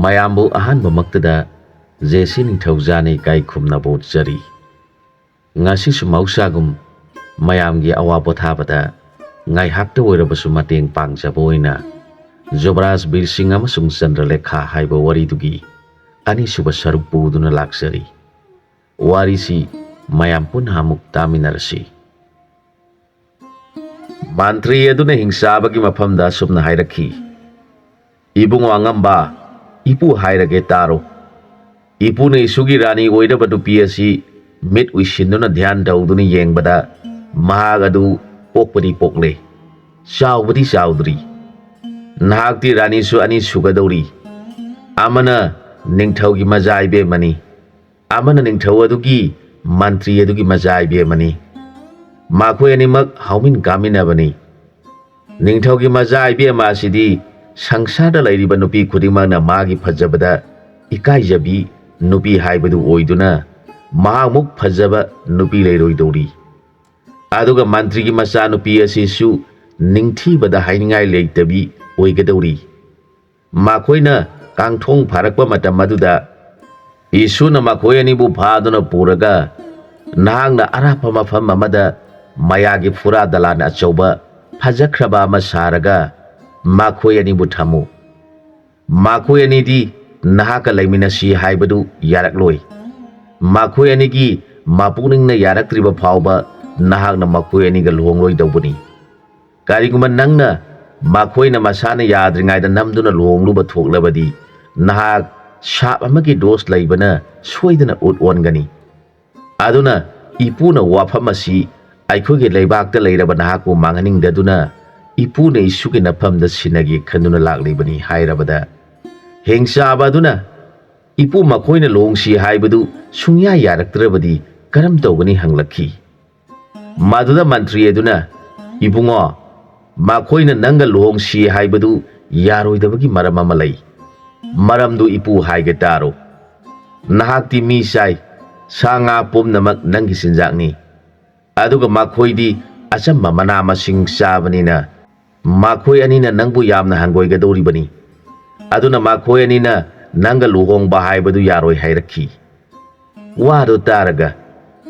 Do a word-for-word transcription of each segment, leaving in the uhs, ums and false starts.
ꯃꯌꯥꯝꯕꯨ ꯑꯍꯥꯟꯕꯃꯛꯇꯗ ꯖꯦ ꯁꯤ ꯅꯤꯡꯊꯧꯖꯥꯅ ꯏꯀꯥꯏ ꯈꯨꯝꯅꯕ ꯎꯠꯆꯔꯤ꯫ ꯉꯁꯤꯁꯨ ꯃꯍꯧꯁꯥꯒꯨꯝ ꯃꯌꯥꯝꯒꯤ ꯑꯋꯥ ꯄꯣꯊꯥꯕꯗ ꯉꯥꯏꯍꯥꯛꯇ ꯑꯣꯏꯔꯕꯁꯨ ꯃꯇꯦꯡ ꯄꯥꯡꯖꯕ ꯑꯣꯏꯅ ꯖꯨꯕꯔꯥꯖ ꯕꯤꯔ ꯁꯤꯡ ꯑꯃꯁꯨꯡ ꯆꯟꯗ꯭ꯔꯂꯦꯈꯥ ꯍꯥꯏꯕ ꯋꯥꯔꯤꯗꯨꯒꯤ ꯑꯅꯤꯁꯨꯕ ꯁꯔꯨꯛ ꯄꯨꯗꯨꯅ ꯂꯥꯛꯆꯔꯤ꯫ ꯋꯥꯔꯤꯁꯤ ꯃꯌꯥꯝ ꯄꯨꯟꯅ ꯑꯃꯨꯛ ꯇꯥꯃꯤꯟꯅꯔꯁꯤ꯫ ꯃꯟꯇ꯭ꯔꯤ ꯑꯗꯨꯅ ꯍꯤꯡꯆꯥꯕꯒꯤ ꯃꯐꯝꯗ ꯑꯁꯨꯝꯅ ꯍꯥꯏꯔꯛꯈꯤ, "ꯏꯕꯨꯡꯉꯣ ꯑꯉꯝꯕ, ꯏꯄꯨ ꯍꯥꯏꯔꯒꯦ ꯇꯥꯔꯣ꯫ ꯏꯄꯨꯅ ꯏꯁꯨꯒꯤ ꯔꯥꯅꯤ ꯑꯣꯏꯔꯕ ꯅꯨꯄꯤ ꯑꯁꯤ ꯃꯤꯠ ꯎꯏꯁꯤꯟꯗꯨꯅ ꯙ꯭ꯌꯥꯟ ꯇꯧꯗꯨꯅ ꯌꯦꯡꯕꯗ ꯃꯍꯥꯛ ꯑꯗꯨ ꯄꯣꯛꯄꯗꯤ ꯄꯣꯛꯂꯦ, ꯆꯥꯎꯕꯗꯤ ꯆꯥꯎꯗ꯭ꯔꯤ꯫ ꯅꯍꯥꯛꯇꯤ ꯔꯥꯅꯤꯁꯨ ꯑꯅꯤ ꯁꯨꯒꯗꯧꯔꯤ꯫ ꯑꯃꯅ ꯅꯤꯡꯊꯧꯒꯤ ꯃꯆꯥ ꯏꯕꯦꯝꯃꯅꯤ, ꯑꯃꯅ ꯅꯤꯡꯊꯧ ꯑꯗꯨꯒꯤ ꯃꯟꯇ꯭ꯔꯤ ꯑꯗꯨꯒꯤ ꯃꯆꯥ ꯏꯕꯦꯝꯃꯅꯤ꯫ ꯃꯈꯣꯏ ꯑꯅꯤꯃꯛ ꯍꯧꯃꯤꯟ ꯀꯥꯃꯤꯟꯅꯕꯅꯤ꯫ ꯅꯤꯡꯊꯧꯒꯤ ꯃꯆꯥ ꯏꯕꯦꯝꯃ ꯑꯁꯤꯗꯤ ꯁꯪꯁꯥꯔꯗ ꯂꯩꯔꯤꯕ ꯅꯨꯄꯤ ꯈꯨꯗꯤꯡꯃꯛꯅ ꯃꯥꯒꯤ ꯐꯖꯕꯗ ꯏꯀꯥꯏꯖꯕꯤ ꯅꯨꯄꯤ ꯍꯥꯏꯕꯗꯨ ꯑꯣꯏꯗꯨꯅ ꯃꯍꯥꯛꯃꯨꯛ ꯐꯖꯕ ꯅꯨꯄꯤ ꯂꯩꯔꯣꯏꯗꯧꯔꯤ꯫ ꯑꯗꯨꯒ ꯃꯟꯇ꯭ꯔꯤꯒꯤ ꯃꯆꯥꯅꯨꯄꯤ ꯑꯁꯤꯁꯨ ꯅꯤꯡꯊꯤꯕꯗ ꯍꯥꯏꯅꯤꯡꯉꯥꯏ ꯂꯩꯇꯕꯤ ꯑꯣꯏꯒꯗꯧꯔꯤ꯫ ꯃꯈꯣꯏꯅ ꯀꯥꯡꯊꯣꯡ ꯐꯥꯔꯛꯄ ꯃꯇꯝ ꯑꯗꯨꯗ ꯏꯁꯨꯅ ꯃꯈꯣꯏ ꯑꯅꯤꯕꯨ ꯐꯥꯗꯨꯅ ꯄꯨꯔꯒ ꯅꯍꯥꯛꯅ ꯑꯔꯥꯞꯄ ꯃꯐꯝ ꯑꯃꯗ ꯃꯌꯥꯒꯤ ꯐꯨꯔꯥ ꯗꯂꯥꯟ ꯑꯆꯧꯕ ꯐꯖꯈ꯭ꯔꯕ ꯑꯃ ꯁꯥꯔꯒ ꯃꯈꯣꯏ ꯑꯅꯤꯕꯨ ꯊꯝꯃꯨ꯫ ꯃꯈꯣꯏ ꯑꯅꯤꯗꯤ ꯅꯍꯥꯛꯀ ꯂꯩꯃꯤꯟꯅꯁꯤ ꯍꯥꯏꯕꯗꯨ ꯌꯥꯔꯛꯂꯣꯏ꯫ ꯃꯈꯣꯏ ꯑꯅꯤꯒꯤ ꯃꯄꯨꯛꯅꯤꯡꯅ ꯌꯥꯔꯛꯇ꯭ꯔꯤꯕ ꯐꯥꯎꯕ ꯅꯍꯥꯛꯅ ꯃꯈꯣꯏ ꯑꯅꯤꯒ ꯂꯨꯍꯣꯡꯂꯣꯏꯗꯧꯕꯅꯤ꯫ ꯀꯔꯤꯒꯨꯝꯕ ꯅꯪꯅ ꯃꯈꯣꯏꯅ ꯃꯁꯥꯅ ꯌꯥꯗ꯭ꯔꯤꯉꯩꯗ ꯅꯝꯗꯨꯅ ꯂꯨꯍꯣꯡꯂꯨꯕ ꯊꯣꯛꯂꯕꯗꯤ, ꯅꯍꯥꯛ ꯁꯥꯞ ꯑꯃꯒꯤ ꯗꯣꯁ ꯂꯩꯕꯅ ꯁꯣꯏꯗꯅ ꯎꯠ ꯑꯣꯟꯒꯅꯤ꯫ ꯑꯗꯨꯅ ꯏꯄꯨꯅ ꯋꯥꯐꯝ ꯑꯁꯤ ꯑꯩꯈꯣꯏꯒꯤ ꯂꯩꯕꯥꯛꯇ ꯂꯩꯔꯕ ꯅꯍꯥꯛꯄꯨ ꯃꯥꯡꯍꯟꯅꯤꯡꯗꯗꯨꯅ ꯏꯄꯨꯅ ꯏꯁꯨꯒꯤ ꯅꯐꯝꯗ ꯁꯤꯟꯅꯒꯦ ꯈꯟꯗꯨꯅ ꯂꯥꯛꯂꯤꯕꯅꯤ" ꯍꯥꯏꯔꯕꯗ, ꯍꯤꯡꯆꯥꯕ ꯑꯗꯨꯅ, "ꯏꯄꯨ, ꯃꯈꯣꯏꯅ ꯂꯨꯍꯣꯡꯁꯤ ꯍꯥꯏꯕꯗꯨ ꯁꯨꯡꯌꯥ ꯌꯥꯔꯛꯇ꯭ꯔꯕꯗꯤ ꯀꯔꯝ ꯇꯧꯒꯅꯤ?" ꯍꯪꯂꯛꯈꯤ꯫ ꯃꯗꯨꯗ ꯃꯟꯇ꯭ꯔꯤ ꯑꯗꯨꯅ, "ꯏꯕꯨꯡꯉꯣ, ꯃꯈꯣꯏꯅ ꯅꯪꯒ ꯂꯨꯍꯣꯡꯁꯤ ꯍꯥꯏꯕꯗꯨ ꯌꯥꯔꯣꯏꯗꯕꯒꯤ ꯃꯔꯝ ꯑꯃ ꯂꯩ꯫ ꯃꯔꯝꯗꯨ ꯏꯄꯨ ꯍꯥꯏꯒꯦ ꯇꯥꯔꯣ꯫ ꯅꯍꯥꯛꯇꯤ ꯃꯤ ꯆꯥꯏ, ꯁꯥ ꯉꯥ ꯄꯨꯝꯅꯃꯛ ꯅꯪꯒꯤ ꯆꯤꯟꯖꯥꯛꯅꯤ꯫ ꯑꯗꯨꯒ ꯃꯈꯣꯏꯗꯤ ꯑꯆꯝꯕ ꯃꯅꯥ ꯃꯁꯤꯡ ꯆꯥꯕꯅꯤꯅ ꯃꯈꯣꯏ ꯑꯅꯤꯅ ꯅꯪꯕꯨ ꯌꯥꯝꯅ ꯍꯪꯒꯣꯏꯒꯗꯧꯔꯤꯕꯅꯤ꯫ ꯑꯗꯨꯅ ꯃꯈꯣꯏ ꯑꯅꯤꯅ ꯅꯪꯒ ꯂꯨꯍꯣꯡꯕ ꯍꯥꯏꯕꯗꯨ ꯌꯥꯔꯣꯏ ꯍꯥꯏꯔꯛꯈꯤ꯫ ꯋꯥꯗꯨ ꯇꯥꯔꯒ,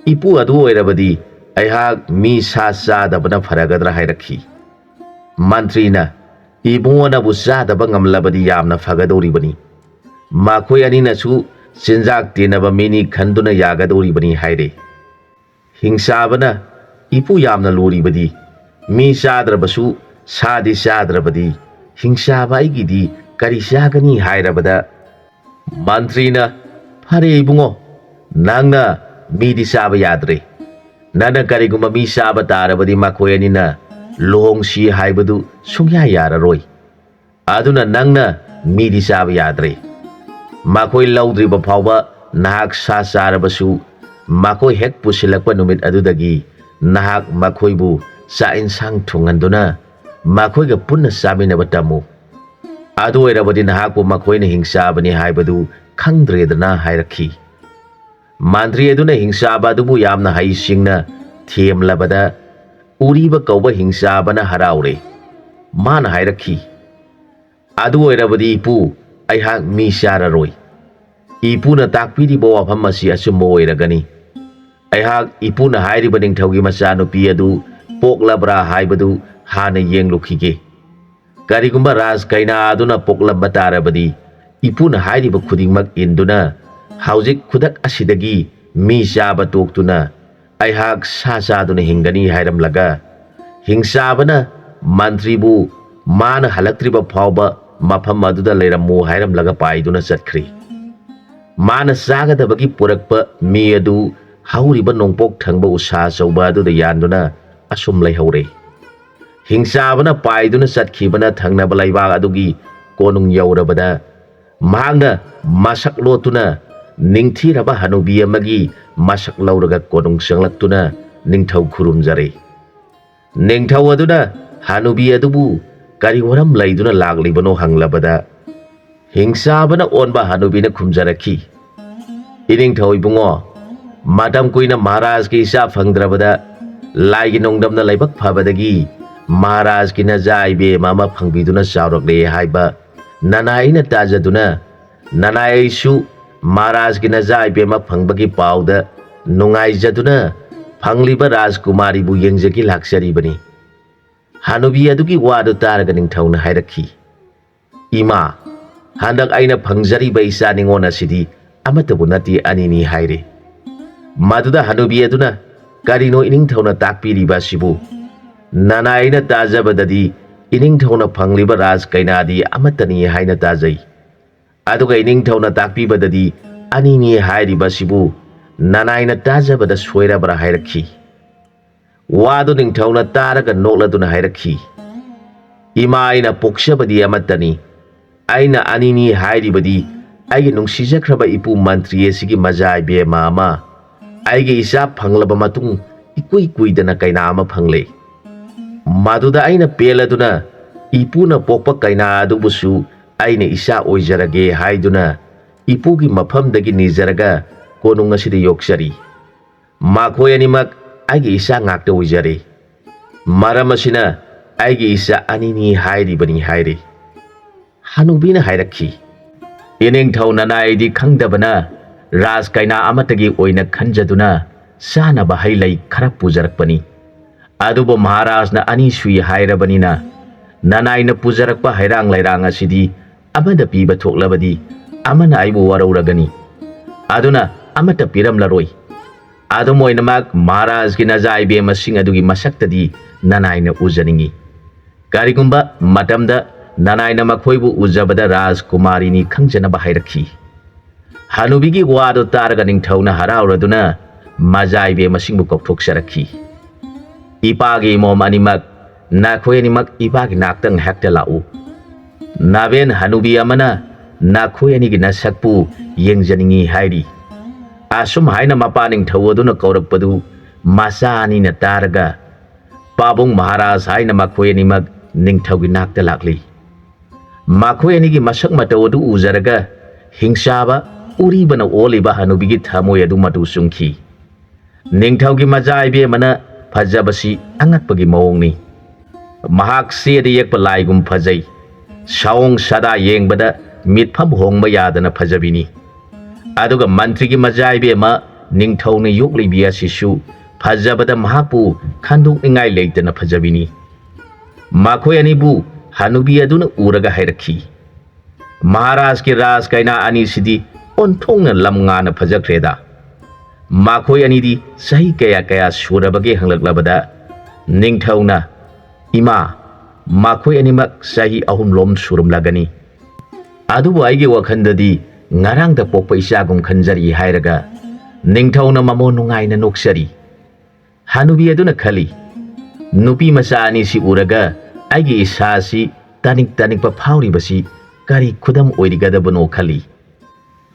"ꯏꯄꯨ, ꯑꯗꯨ ꯑꯣꯏꯔꯕꯗꯤ ꯑꯩꯍꯥꯛ ꯃꯤ ꯁꯥ ꯆꯥꯗꯕꯅ ꯐꯔꯒꯗ꯭ꯔꯥ?" ꯍꯥꯏꯔꯛꯈꯤ꯫ ꯃꯟꯇ꯭ꯔꯤꯅ, "ꯏꯕꯨꯡꯉꯣꯅꯕꯨ ꯆꯥꯗꯕ ꯉꯝꯂꯕꯗꯤ ꯌꯥꯝꯅ ꯐꯒꯗꯧꯔꯤꯕꯅꯤ꯫ ꯃꯈꯣꯏ ꯑꯅꯤꯅꯁꯨ ꯆꯤꯟꯖꯥꯛ ꯇꯤꯟꯅꯕ ꯃꯤꯅꯤ ꯈꯟꯗꯨꯅ ꯌꯥꯒꯗꯧꯔꯤꯕꯅꯤ" ꯍꯥꯏꯔꯦ꯫ ꯍꯤꯡꯆꯥꯕꯅ, "ꯏꯄꯨ, ꯌꯥꯝꯅ ꯂꯨꯔꯤꯕꯗꯤ, ꯃꯤ ꯆꯥꯗ꯭ꯔꯕꯁꯨ ꯁꯥꯗꯤ ꯆꯥꯗ꯭ꯔꯕꯗꯤ ꯍꯤꯡꯆꯥꯕ ꯑꯩꯒꯤꯗꯤ ꯀꯔꯤ ꯆꯥꯒꯅꯤ?" ꯍꯥꯏꯔꯕꯗ, ꯃꯟꯇ꯭ꯔꯤꯅ, "ꯐꯔꯦ ꯏꯕꯨꯡꯉꯣ, ꯅꯪꯅ ꯃꯤꯗꯤ ꯆꯥꯕ ꯌꯥꯗ꯭ꯔꯦ꯫ ꯅꯪꯅ ꯀꯔꯤꯒꯨꯝꯕ ꯃꯤ ꯆꯥꯕ ꯇꯥꯔꯕꯗꯤ ꯃꯈꯣꯏ ꯑꯅꯤꯅ ꯂꯨꯍꯣꯡꯁꯤ ꯍꯥꯏꯕꯗꯨ ꯁꯨꯡꯌꯥ ꯌꯥꯔꯔꯣꯏ꯫ ꯑꯗꯨꯅ ꯅꯪꯅ ꯃꯤꯗꯤ ꯆꯥꯕ ꯌꯥꯗ꯭ꯔꯦ꯫ ꯃꯈꯣꯏ ꯂꯧꯗ꯭ꯔꯤꯕ ꯐꯥꯎꯕ ꯅꯍꯥꯛ ꯁꯥ ꯆꯥꯔꯕꯁꯨ, ꯃꯈꯣꯏ ꯍꯦꯛ ꯄꯨꯁꯤꯜꯂꯛꯄ ꯅꯨꯃꯤꯠ ꯑꯗꯨꯗꯒꯤ ꯅꯍꯥꯛ ꯃꯈꯣꯏꯕꯨ ꯆꯥꯛ ꯏꯟꯁꯥꯡ ꯊꯣꯡꯍꯟꯗꯨꯅ ꯃꯈꯣꯏꯒ ꯄꯨꯟꯅ ꯆꯥꯃꯤꯟꯅꯕ ꯇꯝꯃꯨ꯫ ꯑꯗꯨ ꯑꯣꯏꯔꯕꯗꯤ ꯅꯍꯥꯛꯄꯨ ꯃꯈꯣꯏꯅ ꯍꯤꯡꯆꯥꯕꯅꯤ ꯍꯥꯏꯕꯗꯨ ꯈꯪꯗ꯭ꯔꯦꯗꯅ" ꯍꯥꯏꯔꯛꯈꯤ꯫ ꯃꯟꯇ꯭ꯔꯤ ꯑꯗꯨꯅ ꯍꯤꯡꯆꯥꯕ ꯑꯗꯨꯕꯨ ꯌꯥꯝꯅ ꯍꯩꯁꯤꯡꯅ ꯊꯦꯝꯂꯕꯗ, ꯎꯔꯤꯕ ꯀꯧꯕ ꯍꯤꯡꯆꯥꯕꯅ ꯍꯔꯥꯎꯔꯦ꯫ ꯃꯥꯅ ꯍꯥꯏꯔꯛꯈꯤ, "ꯑꯗꯨ ꯑꯣꯏꯔꯕꯗꯤ ꯏꯄꯨ, ꯑꯩꯍꯥꯛ ꯃꯤ ꯆꯥꯔꯔꯣꯏ꯫ ꯏꯄꯨꯅ ꯇꯥꯛꯄꯤꯔꯤꯕ ꯋꯥꯐꯝ ꯑꯁꯤ ꯑꯆꯨꯝꯕ ꯑꯣꯏꯔꯒꯅꯤ꯫ ꯑꯩꯍꯥꯛ ꯏꯄꯨꯅ ꯍꯥꯏꯔꯤꯕ ꯅꯤꯡꯊꯧꯒꯤ ꯃꯆꯥꯅꯨꯄꯤ ꯑꯗꯨ ꯄꯣꯛꯂꯕ꯭ꯔꯥ ꯍꯥꯏꯕꯗꯨ ꯍꯥꯟꯅ ꯌꯦꯡꯂꯨꯈꯤꯒꯦ꯫ ꯀꯔꯤꯒꯨꯝꯕ ꯔꯥꯖ ꯀꯩꯅꯥ ꯑꯗꯨꯅ ꯄꯣꯛꯂꯝꯕ ꯇꯥꯔꯕꯗꯤ, ꯏꯄꯨꯅ ꯍꯥꯏꯔꯤꯕ ꯈꯨꯗꯤꯡꯃꯛ ꯏꯟꯗꯨꯅ ꯍꯧꯖꯤꯛ ꯈꯨꯗꯛ ꯑꯁꯤꯗꯒꯤ ꯃꯤ ꯆꯥꯕ ꯇꯣꯛꯇꯨꯅ ꯑꯩꯍꯥꯛ ꯁꯥ ꯆꯥꯗꯨꯅ ꯍꯤꯡꯒꯅꯤ" ꯍꯥꯏꯔꯝꯂꯒ, ꯍꯤꯡꯆꯥꯕꯅ ꯃꯟꯇ꯭ꯔꯤꯕꯨ ꯃꯥꯅ ꯍꯜꯂꯛꯇ꯭ꯔꯤꯕ ꯐꯥꯎꯕ ꯃꯐꯝ ꯑꯗꯨꯗ ꯂꯩꯔꯝꯃꯨ ꯍꯥꯏꯔꯝꯂꯒ ꯄꯥꯏꯗꯨꯅ ꯆꯠꯈ꯭ꯔꯤ꯫ ꯃꯥꯅ ꯆꯥꯒꯗꯕꯒꯤ ꯄꯨꯔꯛꯄ ꯃꯤ ꯑꯗꯨ ꯍꯧꯔꯤꯕ ꯅꯣꯡꯄꯣꯛ ꯊꯪꯕ ꯎꯁꯥ ꯑꯆꯧꯕ ꯑꯗꯨꯗ ꯌꯥꯟꯗꯨꯅ ꯑꯁꯨꯝ ꯂꯩꯍꯧꯔꯦ꯫ ꯍꯤꯡꯆꯥꯕꯅ ꯄꯥꯏꯗꯨꯅ ꯆꯠꯈꯤꯕꯅ ꯊꯪꯅꯕ ꯂꯩꯕꯥꯛ ꯑꯗꯨꯒꯤ ꯀꯣꯅꯨꯡ ꯌꯧꯔꯕꯗ, ꯃꯍꯥꯛꯅ ꯃꯁꯛ ꯂꯣꯠꯇꯨꯅ ꯅꯤꯡꯊꯤꯔꯕ ꯍꯅꯨꯕꯤ ꯑꯃꯒꯤ ꯃꯁꯛ ꯂꯧꯔꯒ ꯀꯣꯅꯨꯡ ꯆꯪꯂꯛꯇꯨꯅ ꯅꯤꯡꯊꯧ ꯈꯨꯔꯨꯝꯖꯔꯦ꯫ ꯅꯤꯡꯊꯧ ꯑꯗꯨꯅ ꯍꯅꯨꯕꯤ ꯑꯗꯨꯕꯨ ꯀꯔꯤ ꯃꯔꯝ ꯂꯩꯗꯨꯅ ꯂꯥꯛꯂꯤꯕꯅꯣ ꯍꯪꯂꯕꯗ, ꯍꯤꯡꯆꯥꯕꯅ ꯑꯣꯟꯕ ꯍꯅꯨꯕꯤꯅ ꯈꯨꯝꯖꯔꯛꯈꯤ, "ꯏꯅꯤꯡꯊꯧ ꯏꯕꯨꯡꯉꯣ, ꯃꯇꯝ ꯀꯨꯏꯅ ꯃꯍꯥꯔꯥꯖꯀꯤ ꯏꯆꯥ ꯐꯪꯗ꯭ꯔꯕꯗ ꯂꯥꯏꯒꯤ ꯅꯣꯡꯗꯝꯅ ꯂꯥꯏꯕꯛ ꯐꯕꯗꯒꯤ ꯃꯍꯥꯔꯥꯖꯀꯤ ꯅꯆꯥ ꯏꯕꯦꯝꯃ ꯑꯃ ꯐꯪꯕꯤꯗꯨꯅ ꯆꯥꯎꯔꯛꯂꯦ ꯍꯥꯏꯕ ꯅꯅꯥꯏ ꯑꯩꯅ ꯇꯥꯖꯗꯨꯅ ꯅꯅꯥꯏ ꯑꯩꯁꯨ ꯃꯍꯥꯔꯥꯖꯒꯤ ꯅꯆꯥ ꯏꯕꯦꯝꯃ ꯐꯪꯕꯒꯤ ꯄꯥꯎꯗ ꯅꯨꯡꯉꯥꯏꯖꯗꯨꯅ ꯐꯪꯂꯤꯕ ꯔꯥꯖꯀꯨꯃꯥꯔꯤꯕꯨ ꯌꯦꯡꯖꯒꯦ ꯂꯥꯛꯆꯔꯤꯕꯅꯤ꯫ ꯍꯅꯨꯕꯤ ꯑꯗꯨꯒꯤ ꯋꯥꯗꯨ ꯇꯥꯔꯒ ꯅꯤꯡꯊꯧꯅ ꯍꯥꯏꯔꯛꯈꯤ, "ꯏꯃꯥ, ꯍꯟꯗꯛ ꯑꯩꯅ ꯐꯪꯖꯔꯤꯕ ꯏꯆꯥ ꯅꯤꯉꯣꯜ ꯑꯁꯤꯗꯤ ꯑꯃꯠꯇꯕꯨ ꯅꯠꯇꯦ, ꯑꯅꯤꯅꯤ" ꯍꯥꯏꯔꯦ꯫ ꯃꯗꯨꯗ ꯍꯅꯨꯕꯤ ꯑꯗꯨꯅ, "ꯀꯔꯤꯅꯣ ꯏꯅꯤꯡꯊꯧꯅ ꯇꯥꯛꯄꯤꯔꯤꯕ ꯑꯁꯤꯕꯨ? ꯅꯅꯥꯏ ꯑꯩꯅ ꯇꯥꯖꯕꯗꯗꯤ ꯏꯅꯤꯡꯊꯧꯅ ꯐꯪꯂꯤꯕ ꯔꯥꯖ ꯀꯩꯅꯥꯗꯤ ꯑꯃꯠꯇꯅꯤ ꯍꯥꯏꯅ ꯇꯥꯖꯩ꯫ ꯑꯗꯨꯒ ꯏꯅꯤꯡꯊꯧꯅ ꯇꯥꯛꯄꯤꯕꯗꯗꯤ ꯑꯅꯤꯅꯤ ꯍꯥꯏꯔꯤꯕ ꯑꯁꯤꯕꯨ ꯅꯅꯥꯏꯅ ꯇꯥꯖꯕꯗ ꯁꯣꯏꯔꯕ꯭ꯔꯥ?" ꯍꯥꯏꯔꯛꯈꯤ꯫ ꯋꯥꯗꯨ ꯅꯤꯡꯊꯧꯅ ꯇꯥꯔꯒ ꯅꯣꯛꯂꯗꯨꯅ ꯍꯥꯏꯔꯛꯈꯤ, "ꯏꯃꯥ, ꯑꯩꯅ ꯄꯣꯛꯆꯕꯗꯤ ꯑꯃꯠꯇꯅꯤ꯫ ꯑꯩꯅ ꯑꯅꯤꯅꯤ ꯍꯥꯏꯔꯤꯕꯗꯤ ꯑꯩꯒꯤ ꯅꯨꯡꯁꯤꯖꯈ꯭ꯔꯕ ꯏꯄꯨ ꯃꯟꯇ꯭ꯔꯤ ꯑꯁꯤꯒꯤ ꯃꯆꯥ ꯏꯕꯦꯝꯃ ꯑꯃ ꯑꯩꯒꯤ ꯏꯆꯥ ꯐꯪꯂꯕ ꯃꯇꯨꯡ ꯏꯀꯨꯏ ꯀꯨꯏꯗꯅ ꯀꯩꯅꯥ ꯑꯃ ꯐꯪꯂꯦ꯫ ꯃꯗꯨꯗ ꯑꯩꯅ ꯄꯦꯜꯂꯗꯨꯅ ꯏꯄꯨꯅ ꯄꯣꯛꯄ ꯀꯩꯅꯥ ꯑꯗꯨꯕꯨꯁꯨ ꯑꯩꯅ ꯏꯆꯥ ꯑꯣꯏꯖꯔꯒꯦ ꯍꯥꯏꯗꯨꯅ ꯏꯄꯨꯒꯤ ꯃꯐꯝꯗꯒꯤ ꯅꯤꯖꯔꯒ ꯀꯣꯅꯨꯡ ꯑꯁꯤꯗ ꯌꯣꯛꯆꯔꯤ꯫ ꯃꯈꯣꯏ ꯑꯅꯤꯃꯛ ꯑꯩꯒꯤ ꯏꯆꯥ ꯉꯥꯛꯇ ꯑꯣꯏꯖꯔꯦ꯫ ꯃꯔꯝ ꯑꯁꯤꯅ ꯑꯩꯒꯤ ꯏꯆꯥ ꯑꯅꯤꯅꯤ ꯍꯥꯏꯔꯤꯕꯅꯤ" ꯍꯥꯏꯔꯤ꯫ ꯍꯅꯨꯕꯤꯅ ꯍꯥꯏꯔꯛꯈꯤ, "ꯏꯅꯤꯡꯊꯧ ꯅꯅꯥꯏꯗꯤ ꯈꯪꯗꯕꯅ ꯔꯥꯖ ꯀꯩꯅꯥ ꯑꯃꯠꯇꯒꯤ ꯑꯣꯏꯅ ꯈꯟꯖꯗꯨꯅ ꯆꯥꯅꯕ ꯍꯩ ꯂꯩ ꯈꯔ ꯄꯨꯖꯔꯛꯄꯅꯤ꯫ ꯑꯗꯨꯕꯨ ꯃꯍꯥꯔꯥꯖꯅ ꯑꯅꯤ ꯁꯨꯏ ꯍꯥꯏꯔꯕꯅꯤꯅ ꯅꯅꯥꯏꯅ ꯄꯨꯖꯔꯛꯄ ꯍꯩꯔꯥꯡ ꯂꯩꯔꯥꯡ ꯑꯁꯤꯗꯤ ꯑꯃꯗ ꯄꯤꯕ ꯊꯣꯛꯂꯕꯗꯤ ꯑꯃꯅ ꯑꯩꯕꯨ ꯋꯥꯔꯧꯔꯒꯅꯤ꯫ ꯑꯗꯨꯅ ꯑꯃꯠꯇ ꯄꯤꯔꯝꯂꯔꯣꯏ꯫ ꯑꯗꯨꯝ ꯑꯣꯏꯅꯃꯛ ꯃꯍꯥꯔꯥꯖꯒꯤ ꯅꯆꯥ ꯏꯕꯦꯝꯃꯁꯤꯡ ꯑꯗꯨꯒꯤ ꯃꯁꯛꯇꯗꯤ ꯅꯅꯥꯏꯅ ꯎꯖꯅꯤꯡꯏ꯫ ꯀꯔꯤꯒꯨꯝꯕ ꯃꯇꯝꯗ ꯅꯅꯥꯏꯅ ꯃꯈꯣꯏꯕꯨ ꯎꯖꯕꯗ ꯔꯥꯖꯀꯨꯃꯥꯔꯤꯅꯤ ꯈꯪꯖꯅꯕ" ꯍꯥꯏꯔꯛꯈꯤ꯫ ꯍꯅꯨꯕꯤꯒꯤ ꯋꯥꯗꯨ ꯇꯥꯔꯒ ꯅꯤꯡꯊꯧꯅ ꯍꯔꯥꯎꯔꯗꯨꯅ ꯃꯆꯥ ꯏꯕꯦꯝꯃꯁꯤꯡꯕꯨ ꯀꯧꯊꯣꯛꯆꯔꯛꯈꯤ꯫ "ꯏꯄꯥꯒꯤ ꯏꯃꯣꯝ ꯑꯅꯤꯃꯛ, ꯅꯈꯣꯏ ꯑꯅꯤꯃꯛ ꯏꯄꯥꯒꯤ ꯅꯥꯛꯇ ꯉꯥꯏꯍꯥꯛꯇ ꯂꯥꯛꯎ꯫ ꯅꯥꯕꯦꯟ ꯍꯅꯨꯕꯤ ꯑꯃꯅ ꯅꯈꯣꯏ ꯑꯅꯤꯒꯤ ꯅꯁꯛꯄꯨ ꯌꯦꯡꯖꯅꯤꯡꯏ" ꯍꯥꯏꯔꯤ꯫ ꯑꯁꯨꯝ ꯍꯥꯏꯅ ꯃꯄꯥ ꯅꯤꯡꯊꯧ ꯑꯗꯨꯅ ꯀꯧꯔꯛꯄꯗꯨ ꯃꯆꯥ ꯑꯅꯤꯅ ꯇꯥꯔꯒ ꯄꯥꯕꯨꯡ ꯃꯍꯥꯔꯥꯖ ꯍꯥꯏꯅ ꯃꯈꯣꯏ ꯑꯅꯤꯃꯛ ꯅꯤꯡꯊꯧꯒꯤ ꯅꯥꯛꯇ ꯂꯥꯛꯂꯤ꯫ ꯃꯈꯣꯏ ꯑꯅꯤꯒꯤ ꯃꯁꯛ ꯃꯇꯧ ꯑꯗꯨ ꯎꯖꯔꯒ ꯍꯤꯡꯆꯥꯕ ꯎꯔꯤꯕꯅ ꯑꯣꯜꯂꯤꯕ ꯍꯅꯨꯕꯤꯒꯤ ꯊꯃꯣꯏ ꯑꯗꯨ ꯃꯇꯨ ꯆꯨꯡꯈꯤ꯫ ꯅꯤꯡꯊꯧꯒꯤ ꯃꯆꯥ ꯏꯕꯦꯝꯃꯅ ꯐꯖꯕꯁꯤ ꯑꯉꯛꯄꯒꯤ ꯃꯑꯣꯡꯅꯤ꯫ ꯃꯍꯥꯛ ꯆꯦꯗ ꯌꯦꯛꯄ ꯂꯥꯏꯒꯨꯝ ꯐꯖꯩ꯫ ꯁꯑꯣꯡ ꯁꯥꯗꯥ ꯌꯦꯡꯕꯗ ꯃꯤꯠꯐꯝ ꯍꯣꯡꯕ ꯌꯥꯗꯅ ꯐꯖꯕꯤꯅꯤ꯫ ꯑꯗꯨꯒ ꯃꯟꯇ꯭ꯔꯤꯒꯤ ꯃꯆꯥ ꯏꯕꯦꯝꯃ ꯅꯤꯡꯊꯧꯅ ꯌꯣꯛꯂꯤꯕꯤ ꯑꯁꯤꯁꯨ ꯐꯖꯕꯗ ꯃꯍꯥꯛꯄꯨ ꯈꯟꯗꯣꯛꯅꯤꯡꯉꯥꯏ ꯂꯩꯇꯅ ꯐꯖꯕꯤꯅꯤ꯫ ꯃꯈꯣꯏ ꯑꯅꯤꯕꯨ ꯍꯅꯨꯕꯤ ꯑꯗꯨꯅ ꯎꯔꯒ ꯍꯥꯏꯔꯛꯈꯤ, "ꯃꯍꯥꯔꯥꯖꯀꯤ ꯔꯥꯖ ꯀꯩꯅꯥ ꯑꯅꯤꯁꯤꯗꯤ ꯑꯣꯟꯊꯣꯛꯅ ꯂꯝ ꯉꯥꯅ ꯐꯖꯈ꯭ꯔꯦꯗ꯫ ꯃꯈꯣꯏ ꯑꯅꯤꯗꯤ ꯆꯍꯤ ꯀꯌꯥ ꯀꯌꯥ ꯁꯨꯔꯕꯒꯦ?" ꯍꯪꯂꯛꯂꯕꯗ ꯅꯤꯡꯊꯧꯅ, "ꯏꯃꯥ, ꯃꯈꯣꯏ ꯑꯅꯤꯃꯛ ꯆꯍꯤ ꯑꯍꯨꯝꯂꯣꯝ ꯁꯨꯔꯝꯂꯒꯅꯤ꯫ ꯑꯗꯨꯕꯨ ꯑꯩꯒꯤ ꯋꯥꯈꯜꯗꯗꯤ ꯉꯔꯥꯡꯗ ꯄꯣꯛꯄ ꯏꯆꯥꯒꯨꯝ ꯈꯟꯖꯔꯤ" ꯍꯥꯏꯔꯒ ꯅꯤꯡꯊꯧꯅ ꯃꯃꯣꯟ ꯅꯨꯡꯉꯥꯏꯅ ꯅꯣꯛꯆꯔꯤ꯫ ꯍꯅꯨꯕꯤ ꯑꯗꯨꯅ ꯈꯜꯂꯤ, "ꯅꯨꯄꯤ ꯃꯆꯥ ꯑꯅꯤꯁꯤ ꯎꯔꯒ ꯑꯩꯒꯤ ꯏꯁꯥꯁꯤ ꯇꯥꯅꯤꯡ ꯇꯥꯅꯤꯡꯕ ꯐꯥꯎꯔꯤꯕꯁꯤ ꯀꯔꯤ ꯈꯨꯗꯝ ꯑꯣꯏꯔꯤꯒꯗꯕꯅꯣ?" ꯈꯜꯂꯤ꯫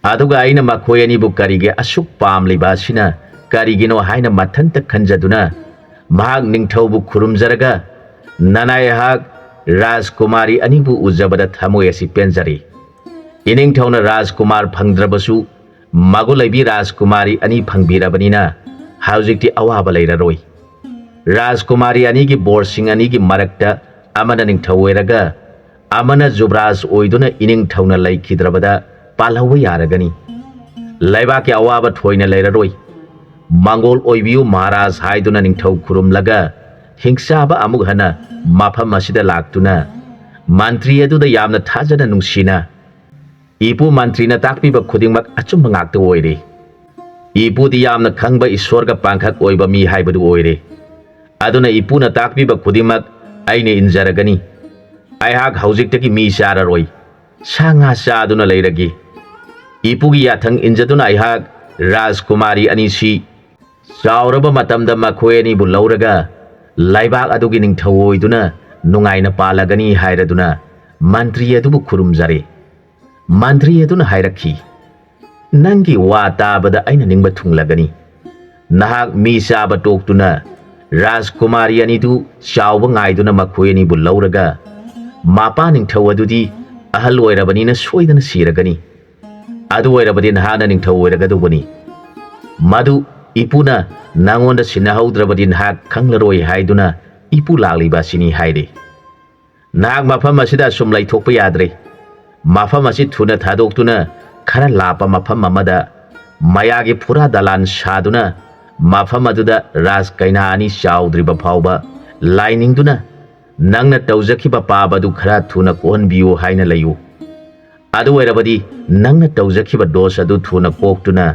ꯑꯗꯨꯒ ꯑꯩꯅ ꯃꯈꯣꯏ ꯑꯅꯤꯕꯨ ꯀꯔꯤꯒꯤ ꯑꯁꯨꯛ ꯄꯥꯝꯂꯤꯕ ꯑꯁꯤꯅ ꯀꯔꯤꯒꯤꯅꯣ ꯍꯥꯏꯅ ꯃꯊꯟꯇ ꯈꯟꯖꯗꯨꯅ ꯃꯍꯥꯛ ꯅꯤꯡꯊꯧꯕꯨ ꯈꯨꯔꯨꯝꯖꯔꯒ, "ꯅꯅꯥꯏꯍꯥꯛ ꯔꯥꯖꯀꯨꯃꯥꯔꯤ ꯑꯅꯤꯕꯨ ꯎꯖꯕꯗ ꯊꯃꯣꯏ ꯑꯁꯤ ꯄꯦꯟꯖꯔꯦ꯫ ꯏꯅꯤꯡꯊꯧꯅ ꯔꯥꯖꯀꯨꯃꯥꯔ ꯐꯪꯗ꯭ꯔꯕꯁꯨ ꯃꯒꯨꯟ ꯂꯩꯕꯤ ꯔꯥꯖꯀꯨꯃꯥꯔꯤ ꯑꯅꯤ ꯐꯪꯕꯤꯔꯕꯅꯤꯅ ꯍꯧꯖꯤꯛꯇꯤ ꯑꯋꯥꯕ ꯂꯩꯔꯔꯣꯏ꯫ ꯔꯥꯖꯀꯨꯃꯥꯔꯤ ꯑꯅꯤꯒꯤ ꯕꯣꯔꯁꯤꯡ ꯑꯅꯤꯒꯤ ꯃꯔꯛꯇ ꯑꯃꯅ ꯅꯤꯡꯊꯧ ꯑꯣꯏꯔꯒ ꯑꯃꯅ ꯖꯨꯕꯔꯥꯖ ꯑꯣꯏꯗꯨꯅ ꯏꯅꯤꯡꯊꯧꯅ ꯂꯩꯈꯤꯗ꯭ꯔꯕꯗ ꯄꯥꯜꯍꯧꯕ ꯌꯥꯔꯒꯅꯤ꯫ ꯂꯩꯕꯥꯛꯀꯤ ꯑꯋꯥꯕ ꯊꯣꯏꯅ ꯂꯩꯔꯔꯣꯏ꯫ ꯃꯪꯒꯣꯜ ꯑꯣꯏꯕꯤꯌꯨ ꯃꯍꯥꯔꯥꯖ" ꯍꯥꯏꯗꯨꯅ ꯅꯤꯡꯊꯧ ꯈꯨꯔꯨꯝꯂꯒ ꯍꯤꯡꯆꯥꯕ ꯑꯃꯨꯛ ꯍꯟꯅ ꯃꯐꯝ ꯑꯁꯤꯗ ꯂꯥꯛꯇꯨꯅ ꯃꯟꯇ꯭ꯔꯤ ꯑꯗꯨꯗ ꯌꯥꯝꯅ ꯊꯥꯖꯅ ꯅꯨꯡꯁꯤꯅ, "ꯏꯄꯨ ꯃꯟꯇ꯭ꯔꯤꯅ ꯇꯥꯛꯄꯤꯕ ꯈꯨꯗꯤꯡꯃꯛ ꯑꯆꯨꯝꯕ ꯉꯥꯛꯇ ꯑꯣꯏꯔꯦ꯫ ꯏꯄꯨꯗꯤ ꯌꯥꯝꯅ ꯈꯪꯕ ꯏꯁꯣꯔꯒ ꯄꯥꯡꯈꯛ ꯑꯣꯏꯕ ꯃꯤ ꯍꯥꯏꯕꯗꯨ ꯑꯣꯏꯔꯦ꯫ ꯑꯗꯨꯅ ꯏꯄꯨꯅ ꯇꯥꯛꯄꯤꯕ ꯈꯨꯗꯤꯡꯃꯛ ꯑꯩꯅ ꯏꯟꯖꯔꯒꯅꯤ꯫ ꯑꯩꯍꯥꯛ ꯍꯧꯖꯤꯛꯇꯒꯤ ꯃꯤ ꯆꯥꯔꯔꯣꯏ, ꯁꯥ ꯉꯥ ꯆꯥꯗꯨꯅ ꯂꯩꯔꯒꯦ꯫ ꯏꯄꯨꯒꯤ ꯌꯥꯊꯪ ꯏꯟꯖꯗꯨꯅ ꯑꯩꯍꯥꯛ ꯔꯥꯖꯀꯨꯃꯥꯔꯤ ꯑꯅꯤꯁꯤ ꯆꯥꯎꯔꯕ ꯃꯇꯝꯗ ꯃꯈꯣꯏ ꯑꯅꯤꯕꯨ ꯂꯧꯔꯒ ꯂꯩꯕꯥꯛ ꯑꯗꯨꯒꯤ ꯅꯤꯡꯊꯧ ꯑꯣꯏꯗꯨꯅ ꯅꯨꯡꯉꯥꯏꯅ ꯄꯥꯜꯂꯒꯅꯤ" ꯍꯥꯏꯔꯗꯨꯅ ꯃꯟꯇ꯭ꯔꯤ ꯑꯗꯨꯕꯨ ꯈꯨꯔꯨꯝꯖꯔꯦ꯫ ꯃꯟꯇ꯭ꯔꯤ ꯑꯗꯨꯅ ꯍꯥꯏꯔꯛꯈꯤ, "ꯅꯪꯒꯤ ꯋꯥ ꯇꯥꯕꯗ ꯑꯩꯅ ꯅꯤꯡꯕ ꯊꯨꯡꯂꯒꯅꯤ꯫ ꯅꯍꯥꯛ ꯃꯤ ꯆꯥꯕ ꯇꯣꯛꯇꯨꯅ ꯔꯥꯖꯀꯨꯃꯥꯔꯤ ꯑꯅꯤꯗꯨ ꯆꯥꯎꯕ ꯉꯥꯏꯗꯨꯅ ꯃꯈꯣꯏ ꯑꯅꯤꯕꯨ ꯂꯧꯔꯒ ꯃꯄꯥ ꯅꯤꯡꯊꯧ ꯑꯗꯨꯗꯤ ꯑꯍꯜ ꯑꯣꯏꯔꯕꯅꯤꯅ ꯁꯣꯏꯗꯅ ꯁꯤꯔꯒꯅꯤ꯫ ꯑꯗꯨ ꯑꯣꯏꯔꯕꯗꯤ ꯅꯍꯥꯛꯅ ꯅꯤꯡꯊꯧ ꯑꯣꯏꯔꯒꯗꯧꯕꯅꯤ꯫ ꯃꯗꯨ ꯏꯄꯨꯅ ꯅꯉꯣꯟꯗ ꯁꯤꯟꯅꯍꯧꯗ꯭ꯔꯕꯗꯤ ꯅꯍꯥꯛ ꯈꯪꯂꯔꯣꯏ ꯍꯥꯏꯗꯨꯅ ꯏꯄꯨ ꯂꯥꯛꯂꯤꯕ ꯑꯁꯤꯅꯤ" ꯍꯥꯏꯔꯦ꯫ "ꯅꯍꯥꯛ ꯃꯐꯝ ꯑꯁꯤꯗ ꯑꯁꯨꯝ ꯂꯩꯊꯣꯛꯄ ꯌꯥꯗ꯭ꯔꯦ꯫ ꯃꯐꯝ ꯑꯁꯤ ꯊꯨꯅ ꯊꯥꯗꯣꯛꯇꯨꯅ ꯈꯔ ꯂꯥꯞꯄ ꯃꯐꯝ ꯑꯃꯗ ꯃꯌꯥꯒꯤ ꯐꯨꯔꯥ ꯗꯂꯥꯟ ꯁꯥꯗꯨꯅ ꯃꯐꯝ ꯑꯗꯨꯗ ꯔꯥꯖ ꯀꯩꯅꯥ ꯑꯅꯤ ꯆꯥꯎꯗ꯭ꯔꯤꯕ ꯐꯥꯎꯕ ꯂꯥꯏ ꯅꯤꯡꯗꯨꯅ ꯅꯪꯅ ꯇꯧꯖꯈꯤꯕ ꯄꯥꯞ ꯑꯗꯨ ꯈꯔ ꯊꯨꯅ ꯀꯣꯛꯍꯟꯕꯤꯌꯨ ꯍꯥꯏꯅ ꯂꯩꯌꯨ꯫ ꯑꯗꯨ ꯑꯣꯏꯔꯕꯗꯤ ꯅꯪꯅ ꯇꯧꯖꯈꯤꯕ ꯗꯣꯁ ꯑꯗꯨ ꯊꯨꯅ ꯀꯣꯛꯇꯨꯅ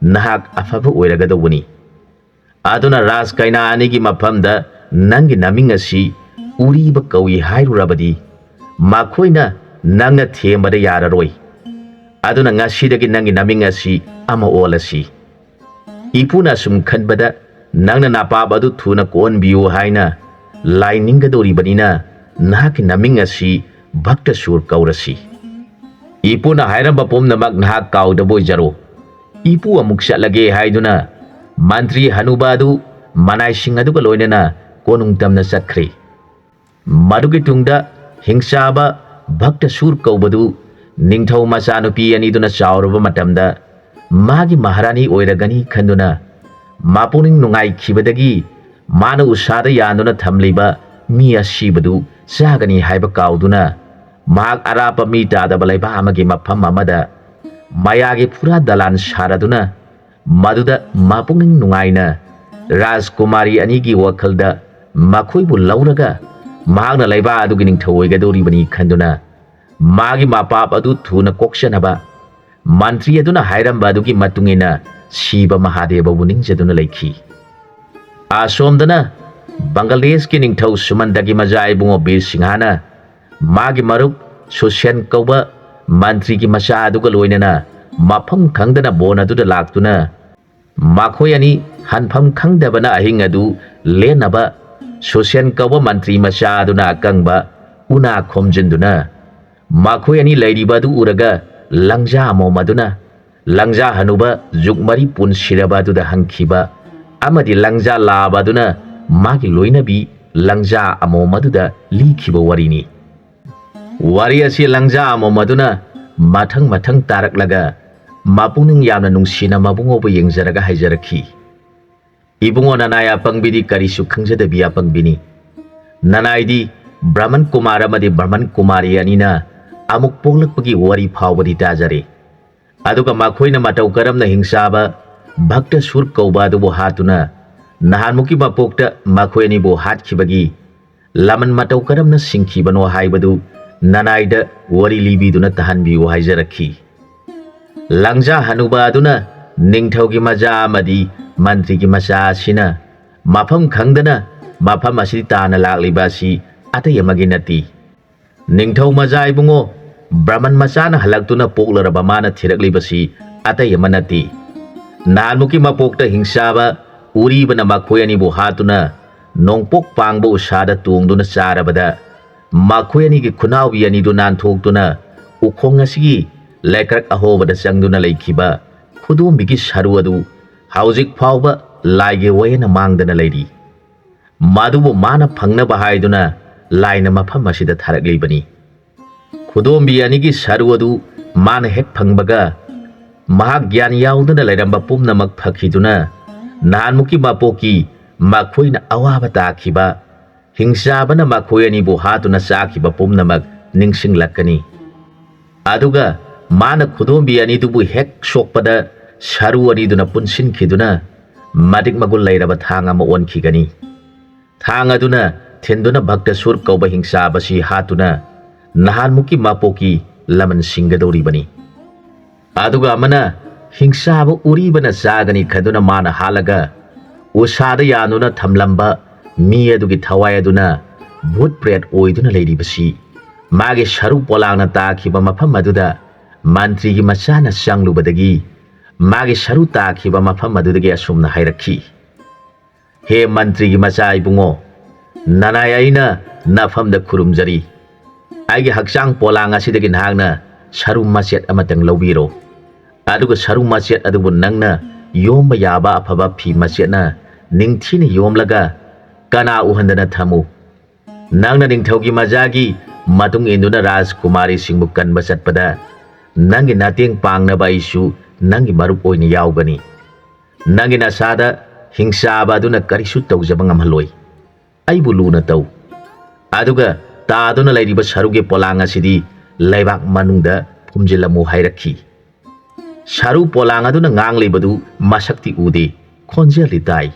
ꯅꯍꯥꯛ ꯑꯐꯕ ꯑꯣꯏꯔꯒꯗꯧꯕꯅꯤ꯫ ꯑꯗꯨꯅ ꯔꯥꯖ ꯀꯩꯅꯥ ꯑꯅꯤꯒꯤ ꯃꯐꯝꯗ ꯅꯪꯒꯤ ꯅꯃꯤꯡ ꯑꯁꯤ ꯎꯔꯤꯕ ꯀꯧꯏ ꯍꯥꯏꯔꯨꯔꯕꯗꯤ ꯃꯈꯣꯏꯅ ꯅꯪꯅ ꯊꯦꯝꯕꯗ ꯌꯥꯔꯔꯣꯏ꯫ ꯑꯗꯨꯅ ꯉꯁꯤꯗꯒꯤ ꯅꯪꯒꯤ ꯅꯃꯤꯡ ꯑꯁꯤ ꯑꯃ ꯑꯣꯜꯂꯁꯤ꯫ ꯏꯄꯨꯅ ꯑꯁꯨꯝ ꯈꯟꯕꯗ ꯅꯪꯅ ꯅꯄꯥꯞ ꯑꯗꯨ ꯊꯨꯅ ꯀꯣꯛꯍꯟꯕꯤꯌꯨ ꯍꯥꯏꯅ ꯂꯥꯏ ꯅꯤꯡꯒꯗꯧꯔꯤꯕꯅꯤꯅ ꯅꯍꯥꯛꯀꯤ ꯅꯃꯤꯡ ꯑꯁꯤ ꯚꯛꯇ ꯁꯨꯔ ꯀꯧꯔꯁꯤ꯫ ꯏꯄꯨꯅ ꯍꯥꯏꯔꯝꯕ ꯄꯨꯝꯅꯃꯛ ꯅꯍꯥꯛ ꯀꯥꯎꯗꯕ ꯑꯣꯏꯖꯔꯣ꯫ ꯏꯄꯨ ꯑꯃꯨꯛ ꯆꯠꯂꯒꯦ ꯍꯥꯏꯗꯨꯅ ꯃꯟꯇ꯭ꯔꯤ ꯍꯅꯨꯕ ꯑꯗꯨ ꯃꯅꯥꯏꯁꯤꯡ ꯑꯗꯨꯒ ꯂꯣꯏꯅꯅ ꯀꯣꯅꯨꯡ ꯇꯝꯅ ꯆꯠꯈ꯭ꯔꯦ꯫ ꯃꯗꯨꯒꯤ ꯇꯨꯡꯗ ꯍꯤꯡꯆꯥꯕ ꯚꯛꯇ ꯁꯨꯔ ꯀꯧꯕꯗꯨ ꯅꯤꯡꯊꯧ ꯃꯆꯥꯅꯨꯄꯤ ꯑꯅꯤꯗꯨꯅ ꯆꯥꯎꯔꯕ ꯃꯇꯝꯗ ꯃꯥꯒꯤ ꯃꯍꯥꯔꯥꯅꯤ ꯑꯣꯏꯔꯒꯅꯤ ꯈꯟꯗꯨꯅ ꯃꯄꯨꯛꯅꯤꯡ ꯅꯨꯡꯉꯥꯏꯈꯤꯕꯗꯒꯤ ꯃꯥꯅ ꯎꯁꯥꯗ ꯌꯥꯟꯗꯨꯅ ꯊꯝꯂꯤꯕ ꯃꯤ ꯑꯁꯤꯕꯗꯨ ꯆꯥꯒꯅꯤ ꯍꯥꯏꯕ ꯀꯥꯎꯗꯨꯅ ꯃꯍꯥꯛ ꯑꯔꯥꯞꯄ ꯃꯤ ꯇꯥꯗꯕ ꯂꯩꯕꯥꯛ ꯑꯃꯒꯤ ꯃꯐꯝ ꯑꯃꯗ ꯃꯌꯥꯒꯤ ꯐꯨꯔꯥ ꯗꯂꯥꯟ ꯁꯥꯔꯗꯨꯅ ꯃꯗꯨꯗ ꯃꯄꯨꯛꯅꯤꯡ ꯅꯨꯡꯉꯥꯏꯅ ꯔꯥꯖꯀꯨꯃꯥꯔꯤ ꯑꯅꯤꯒꯤ ꯋꯥꯈꯜꯗ ꯃꯈꯣꯏꯕꯨ ꯂꯧꯔꯒ ꯃꯍꯥꯛꯅ ꯂꯩꯕꯥꯛ ꯑꯗꯨꯒꯤ ꯅꯤꯡꯊꯧ ꯑꯣꯏꯒꯗꯧꯔꯤꯕꯅꯤ ꯈꯟꯗꯨꯅ ꯃꯥꯒꯤ ꯃꯄꯥꯞ ꯑꯗꯨ ꯊꯨꯅ ꯀꯣꯛꯆꯅꯕ ꯃꯟꯇ꯭ꯔꯤ ꯑꯗꯨꯅ ꯍꯥꯏꯔꯝꯕ ꯑꯗꯨꯒꯤ ꯃꯇꯨꯡ ꯏꯟꯅ ꯁꯤꯕ ꯃꯍꯥꯗꯦꯕꯕꯨ ꯅꯤꯡꯖꯗꯨꯅ ꯂꯩꯈꯤ꯫ ꯑꯁꯣꯝꯗꯅ ꯕꯪꯒ꯭ꯂꯥꯗꯦꯁꯀꯤ ꯅꯤꯡꯊꯧ ꯁꯨꯃꯟꯗꯒꯤ ꯃꯆꯥ ꯏꯕꯨꯡꯉꯣ ꯕꯤꯔ ꯁꯤꯡꯍꯅ ꯃꯥꯒꯤ ꯃꯔꯨꯞ ꯁꯨꯁꯦꯟ ꯀꯧꯕ ꯃꯟꯇ꯭ꯔꯤꯒꯤ ꯃꯆꯥ ꯑꯗꯨꯒ ꯂꯣꯏꯅꯅ ꯃꯐꯝ ꯈꯪꯗꯅ ꯕꯣꯟ ꯑꯗꯨꯗ ꯂꯥꯛꯇꯨꯅ ꯃꯈꯣꯏ ꯑꯅꯤ ꯍꯟꯐꯝ ꯈꯪꯗꯕꯅ ꯑꯍꯤꯡ ꯑꯗꯨ ꯂꯦꯟꯅꯕ ꯁꯨꯁꯦꯟ ꯀꯧꯕ ꯃꯟꯇ꯭ꯔꯤ ꯃꯆꯥ ꯑꯗꯨꯅ ꯑꯀꯪꯕ ꯎꯅꯥ ꯈꯣꯝꯖꯤꯟꯗꯨꯅ ꯃꯈꯣꯏ ꯑꯅꯤ ꯂꯩꯔꯤꯕ ꯑꯗꯨ ꯎꯔꯒ ꯂꯪꯖꯥ ꯑꯃꯣꯝ ꯑꯗꯨꯅ ꯂꯪꯖꯥ ꯍꯅꯨꯕ ꯖꯨꯛ ꯃꯔꯤ ꯄꯨꯟꯁꯤꯔꯕ ꯑꯗꯨꯗ ꯍꯪꯈꯤꯕ ꯑꯃꯗꯤ ꯂꯪꯖꯥ ꯂꯥꯕ ꯑꯗꯨꯅ ꯃꯥꯒꯤ ꯂꯣꯏꯅꯕꯤ ꯂꯪꯖꯥ ꯑꯃꯣꯝ ꯑꯗꯨꯗ ꯂꯤꯈꯤꯕ ꯋꯥꯔꯤꯅꯤ꯫ ꯋꯥꯔꯤ ꯑꯁꯤ ꯂꯪꯖꯥ ꯑꯃꯣꯝ ꯑꯗꯨꯅ ꯃꯊꯪ ꯃꯊꯪ ꯇꯥꯔꯛꯂꯒ ꯃꯄꯨꯛꯅꯤꯡ ꯌꯥꯝꯅ ꯅꯨꯡꯁꯤꯅ ꯃꯕꯨꯡꯉꯣꯕꯨ ꯌꯦꯡꯖꯔꯒ ꯍꯥꯏꯖꯔꯛꯈꯤ, "ꯏꯕꯨꯡꯉꯣ, ꯅꯅꯥꯏ ꯑꯄꯪꯕꯤꯗꯤ ꯀꯔꯤꯁꯨ ꯈꯪꯖꯗꯕꯤ ꯑꯄꯪꯕꯤꯅꯤ꯫ ꯅꯅꯥꯏꯗꯤ ꯕ꯭ꯔꯍꯃꯟ ꯀꯨꯃꯥꯔ ꯑꯃꯗꯤ ꯕ꯭ꯔꯍꯃꯟ ꯀꯨꯃꯥꯔꯤ ꯑꯅꯤꯅ ꯑꯃꯨꯛ ꯄꯣꯛꯂꯛꯄꯒꯤ ꯋꯥꯔꯤ ꯐꯥꯎꯕꯗꯤ ꯇꯥꯖꯔꯦ꯫ ꯑꯗꯨꯒ ꯃꯈꯣꯏꯅ ꯃꯇꯧ ꯀꯔꯝꯅ ꯍꯤꯡꯆꯥꯕ ꯚꯛꯇ ꯁꯨꯔ ꯀꯧꯕ ꯑꯗꯨꯕꯨ ꯍꯥꯠꯇꯨꯅ ꯅꯍꯥꯟꯃꯨꯛꯀꯤ ꯃꯄꯣꯛꯇ ꯃꯈꯣꯏ ꯑꯅꯤꯕꯨ ꯍꯥꯠꯈꯤꯕꯒꯤ ꯂꯃꯟ ꯃꯇꯧ ꯀꯔꯝꯅ ꯁꯤꯡꯈꯤꯕꯅꯣ ꯍꯥꯏꯕꯗꯨ ꯅꯅꯥꯏꯗ ꯋꯥꯔꯤ ꯂꯤꯕꯤꯗꯨꯅ ꯇꯥꯍꯟꯕꯤꯌꯨ ꯍꯥꯏꯖꯔꯛꯈꯤ꯫ ꯂꯪꯖꯥ ꯍꯅꯨꯕ ꯑꯗꯨꯅ ꯅꯤꯡꯊꯧꯒꯤ ꯃꯆꯥ ꯑꯃꯗꯤ ꯃꯟꯇ꯭ꯔꯤꯒꯤ ꯃꯆꯥ ꯑꯁꯤꯅ ꯃꯐꯝ ꯈꯪꯗꯅ ꯃꯐꯝ ꯑꯁꯤ ꯇꯥꯅ ꯂꯥꯛꯂꯤꯕ ꯑꯁꯤ ꯑꯇꯩ ꯑꯃꯒꯤ ꯅꯠꯇꯦ꯫ ꯅꯤꯡꯊꯧ ꯃꯆꯥ ꯏꯕꯨꯡꯉꯣ, ꯕ꯭ꯔꯃꯟ ꯃꯆꯥꯅ ꯍꯜꯂꯛꯇꯨꯅ ꯄꯣꯛꯂꯔꯕ ꯃꯥꯅ ꯊꯤꯔꯛꯂꯤꯕꯁꯤ ꯑꯇꯩ ꯑꯃ ꯅꯠꯇꯦ꯫ ꯅꯍꯥꯟꯃꯨꯛꯀꯤ ꯃꯄꯣꯛꯇ ꯍꯤꯡꯆꯥꯕ ꯎꯔꯤꯕꯅ ꯃꯈꯣꯏ ꯑꯅꯤꯕꯨ ꯍꯥꯠꯇꯨꯅ ꯅꯣꯡꯄꯣꯛ ꯄꯥꯡꯕ ꯎꯁꯥꯗ ꯇꯣꯡꯗꯨꯅ ꯆꯥꯔꯕꯗ ꯃꯈꯣꯏ ꯑꯅꯤꯒꯤ ꯈꯨꯅꯥꯎꯕꯤ ꯑꯅꯤꯗꯨ ꯅꯥꯟꯊꯣꯛꯇꯨꯅ ꯎꯈꯣꯡ ꯑꯁꯤꯒꯤ ꯂꯩꯀ꯭ꯔꯛ ꯑꯍꯣꯕꯗ ꯆꯪꯗꯨꯅ ꯂꯩꯈꯤꯕ ꯈꯨꯗꯣꯝꯕꯤꯒꯤ ꯁꯔꯨ ꯑꯗꯨ ꯍꯧꯖꯤꯛ ꯐꯥꯎꯕ ꯂꯥꯏꯒꯤ ꯋꯥꯌꯦꯜꯅ ꯃꯥꯡꯗꯅ ꯂꯩꯔꯤ꯫ ꯃꯗꯨꯕꯨ ꯃꯥꯅ ꯐꯪꯅꯕ ꯍꯥꯏꯗꯨꯅ ꯂꯥꯏꯅ ꯃꯐꯝ ꯑꯁꯤꯗ ꯊꯥꯔꯛꯂꯤꯕꯅꯤ꯫ ꯈꯨꯗꯣꯝꯕꯤ ꯑꯅꯤꯒꯤ ꯁꯔꯨ ꯑꯗꯨ ꯃꯥꯅ ꯍꯦꯛ ꯐꯪꯕꯒ ꯃꯍꯥꯛ ꯒ꯭ꯌꯥꯟ ꯌꯥꯎꯗꯅ ꯂꯩꯔꯝꯕ ꯄꯨꯝꯅꯃꯛ ꯐꯈꯤꯗꯨꯅ ꯅꯍꯥꯟꯃꯨꯛꯀꯤ ꯃꯄꯣꯛꯀꯤ ꯃꯈꯣꯏꯅ ꯑꯋꯥꯕ ꯇꯥꯈꯤꯕ, ꯍꯤꯡꯆꯥꯕꯅ ꯃꯈꯣꯏ ꯑꯅꯤꯕꯨ ꯍꯥꯠꯇꯨꯅ ꯆꯥꯈꯤꯕ ꯄꯨꯝꯅꯃꯛ ꯅꯤꯡꯁꯤꯡꯂꯛꯀꯅꯤ꯫ ꯑꯗꯨꯒ ꯃꯥꯅ ꯈꯨꯗꯣꯝꯕꯤ ꯑꯅꯤꯗꯨꯕꯨ ꯍꯦꯛ ꯁꯣꯛꯄꯗ ꯁꯔꯨ ꯑꯅꯤꯗꯨꯅ ꯄꯨꯟꯁꯤꯟꯈꯤꯗꯨꯅ ꯃꯇꯤꯛ ꯃꯒꯨꯟ ꯂꯩꯔꯕ ꯊꯥꯡ ꯑꯃ ꯑꯣꯟꯈꯤꯒꯅꯤ꯫ ꯊꯥꯡ ꯑꯗꯨꯅ ꯊꯤꯟꯗꯨꯅ ꯚꯛꯇꯁꯨꯔ ꯀꯧꯕ ꯍꯤꯡꯆꯥꯕꯁꯤ ꯍꯥꯠꯇꯨꯅ ꯅꯍꯥꯟꯃꯨꯛꯀꯤ ꯃꯄꯣꯛꯀꯤ ꯂꯃꯟ ꯁꯤꯡꯒꯗꯧꯔꯤꯕꯅꯤ꯫ ꯑꯗꯨꯒ ꯑꯃꯅ ꯍꯤꯡꯆꯥꯕ ꯎꯔꯤꯕꯅ ꯆꯥꯒꯅꯤ ꯈꯟꯗꯨꯅ ꯃꯥꯅ ꯍꯥꯠꯂꯒ ꯎꯁꯥꯗ ꯌꯥꯟꯗꯨꯅ ꯊꯝꯂꯝꯕ ꯃꯤ ꯑꯗꯨꯒꯤ ꯊꯋꯥꯏ ꯑꯗꯨꯅ ꯚꯨꯠ ꯄ꯭ꯔꯦꯠ ꯑꯣꯏꯗꯨꯅ ꯂꯩꯔꯤꯕꯁꯤ ꯃꯥꯒꯤ ꯁꯔꯨ ꯄꯣꯂꯥꯡꯅ ꯇꯥꯈꯤꯕ ꯃꯐꯝ ꯑꯗꯨꯗ ꯃꯟꯇ꯭ꯔꯤꯒꯤ ꯃꯆꯥꯅ ꯆꯪꯂꯨꯕꯗꯒꯤ ꯃꯥꯒꯤ ꯁꯔꯨ ꯇꯥꯈꯤꯕ ꯃꯐꯝ ꯑꯗꯨꯗꯒꯤ ꯑꯁꯨꯝꯅ ꯍꯥꯏꯔꯛꯈꯤ꯫ ꯍꯦ ꯃꯟꯇ꯭ꯔꯤꯒꯤ ꯃꯆꯥ ꯏꯕꯨꯡꯉꯣ, ꯅꯅꯥꯏ ꯑꯩꯅ ꯅꯐꯝꯗ ꯈꯨꯔꯨꯝꯖꯔꯤ꯫ ꯑꯩꯒꯤ ꯍꯛꯆꯥꯡ ꯄꯣꯂꯥꯡ ꯑꯁꯤꯗꯒꯤ ꯅꯍꯥꯛꯅ ꯁꯔꯨ ꯃꯆꯦꯠ ꯑꯃꯇꯪ ꯂꯧꯕꯤꯔꯣ꯫ ꯑꯗꯨꯒ ꯁꯔꯨ ꯃꯆꯦꯠ ꯑꯗꯨꯕꯨ ꯅꯪꯅ ꯌꯣꯝꯕ ꯌꯥꯕ ꯑꯐꯕ ꯐꯤ ꯃꯆꯦꯠꯅ ꯅꯤꯡꯊꯤꯅ ꯌꯣꯝꯂꯒ ꯀꯅꯥ ꯎꯍꯟꯗꯅ ꯊꯝꯃꯨ꯫ ꯅꯪꯅ ꯅꯤꯡꯊꯧꯒꯤ ꯃꯆꯥꯒꯤ ꯃꯇꯨꯡ ꯏꯟꯗꯨꯅ ꯔꯥꯖꯀꯨꯃꯥꯔꯤꯁꯤꯡꯕꯨ ꯀꯟꯕ ꯆꯠꯄꯗ ꯅꯪꯒꯤ ꯃꯇꯦꯡ ꯄꯥꯡꯅꯕ ꯑꯩꯁꯨ ꯅꯪꯒꯤ ꯃꯔꯨꯞ ꯑꯣꯏꯅ ꯌꯥꯎꯒꯅꯤ꯫ ꯅꯪꯒꯤ ꯅꯁꯥꯗ ꯍꯤꯡꯆꯥꯕ ꯑꯗꯨꯅ ꯀꯔꯤꯁꯨ ꯇꯧꯖꯕ ꯉꯝꯍꯜꯂꯣꯏ꯫ ꯑꯩꯕꯨ ꯂꯨꯅ ꯇꯧ꯫ ꯑꯗꯨꯒ ꯇꯥꯗꯨꯅ ꯂꯩꯔꯤꯕ ꯁꯔꯨꯒꯤ ꯄꯣꯂꯥꯡ ꯑꯁꯤꯗꯤ ꯂꯩꯕꯥꯛ ꯃꯅꯨꯡꯗ ꯐꯨꯝꯖꯤꯜꯂꯝꯃꯨ ꯍꯥꯏꯔꯛꯈꯤ꯫ ꯁꯔꯨ ꯄꯣꯂꯥꯡ ꯑꯗꯨꯅ ꯉꯥꯡꯂꯤꯕꯗꯨ ꯃꯁꯛꯇꯤ ꯎꯗꯦ, ꯈꯣꯟꯖꯦꯜꯗꯤ ꯇꯥꯏ꯫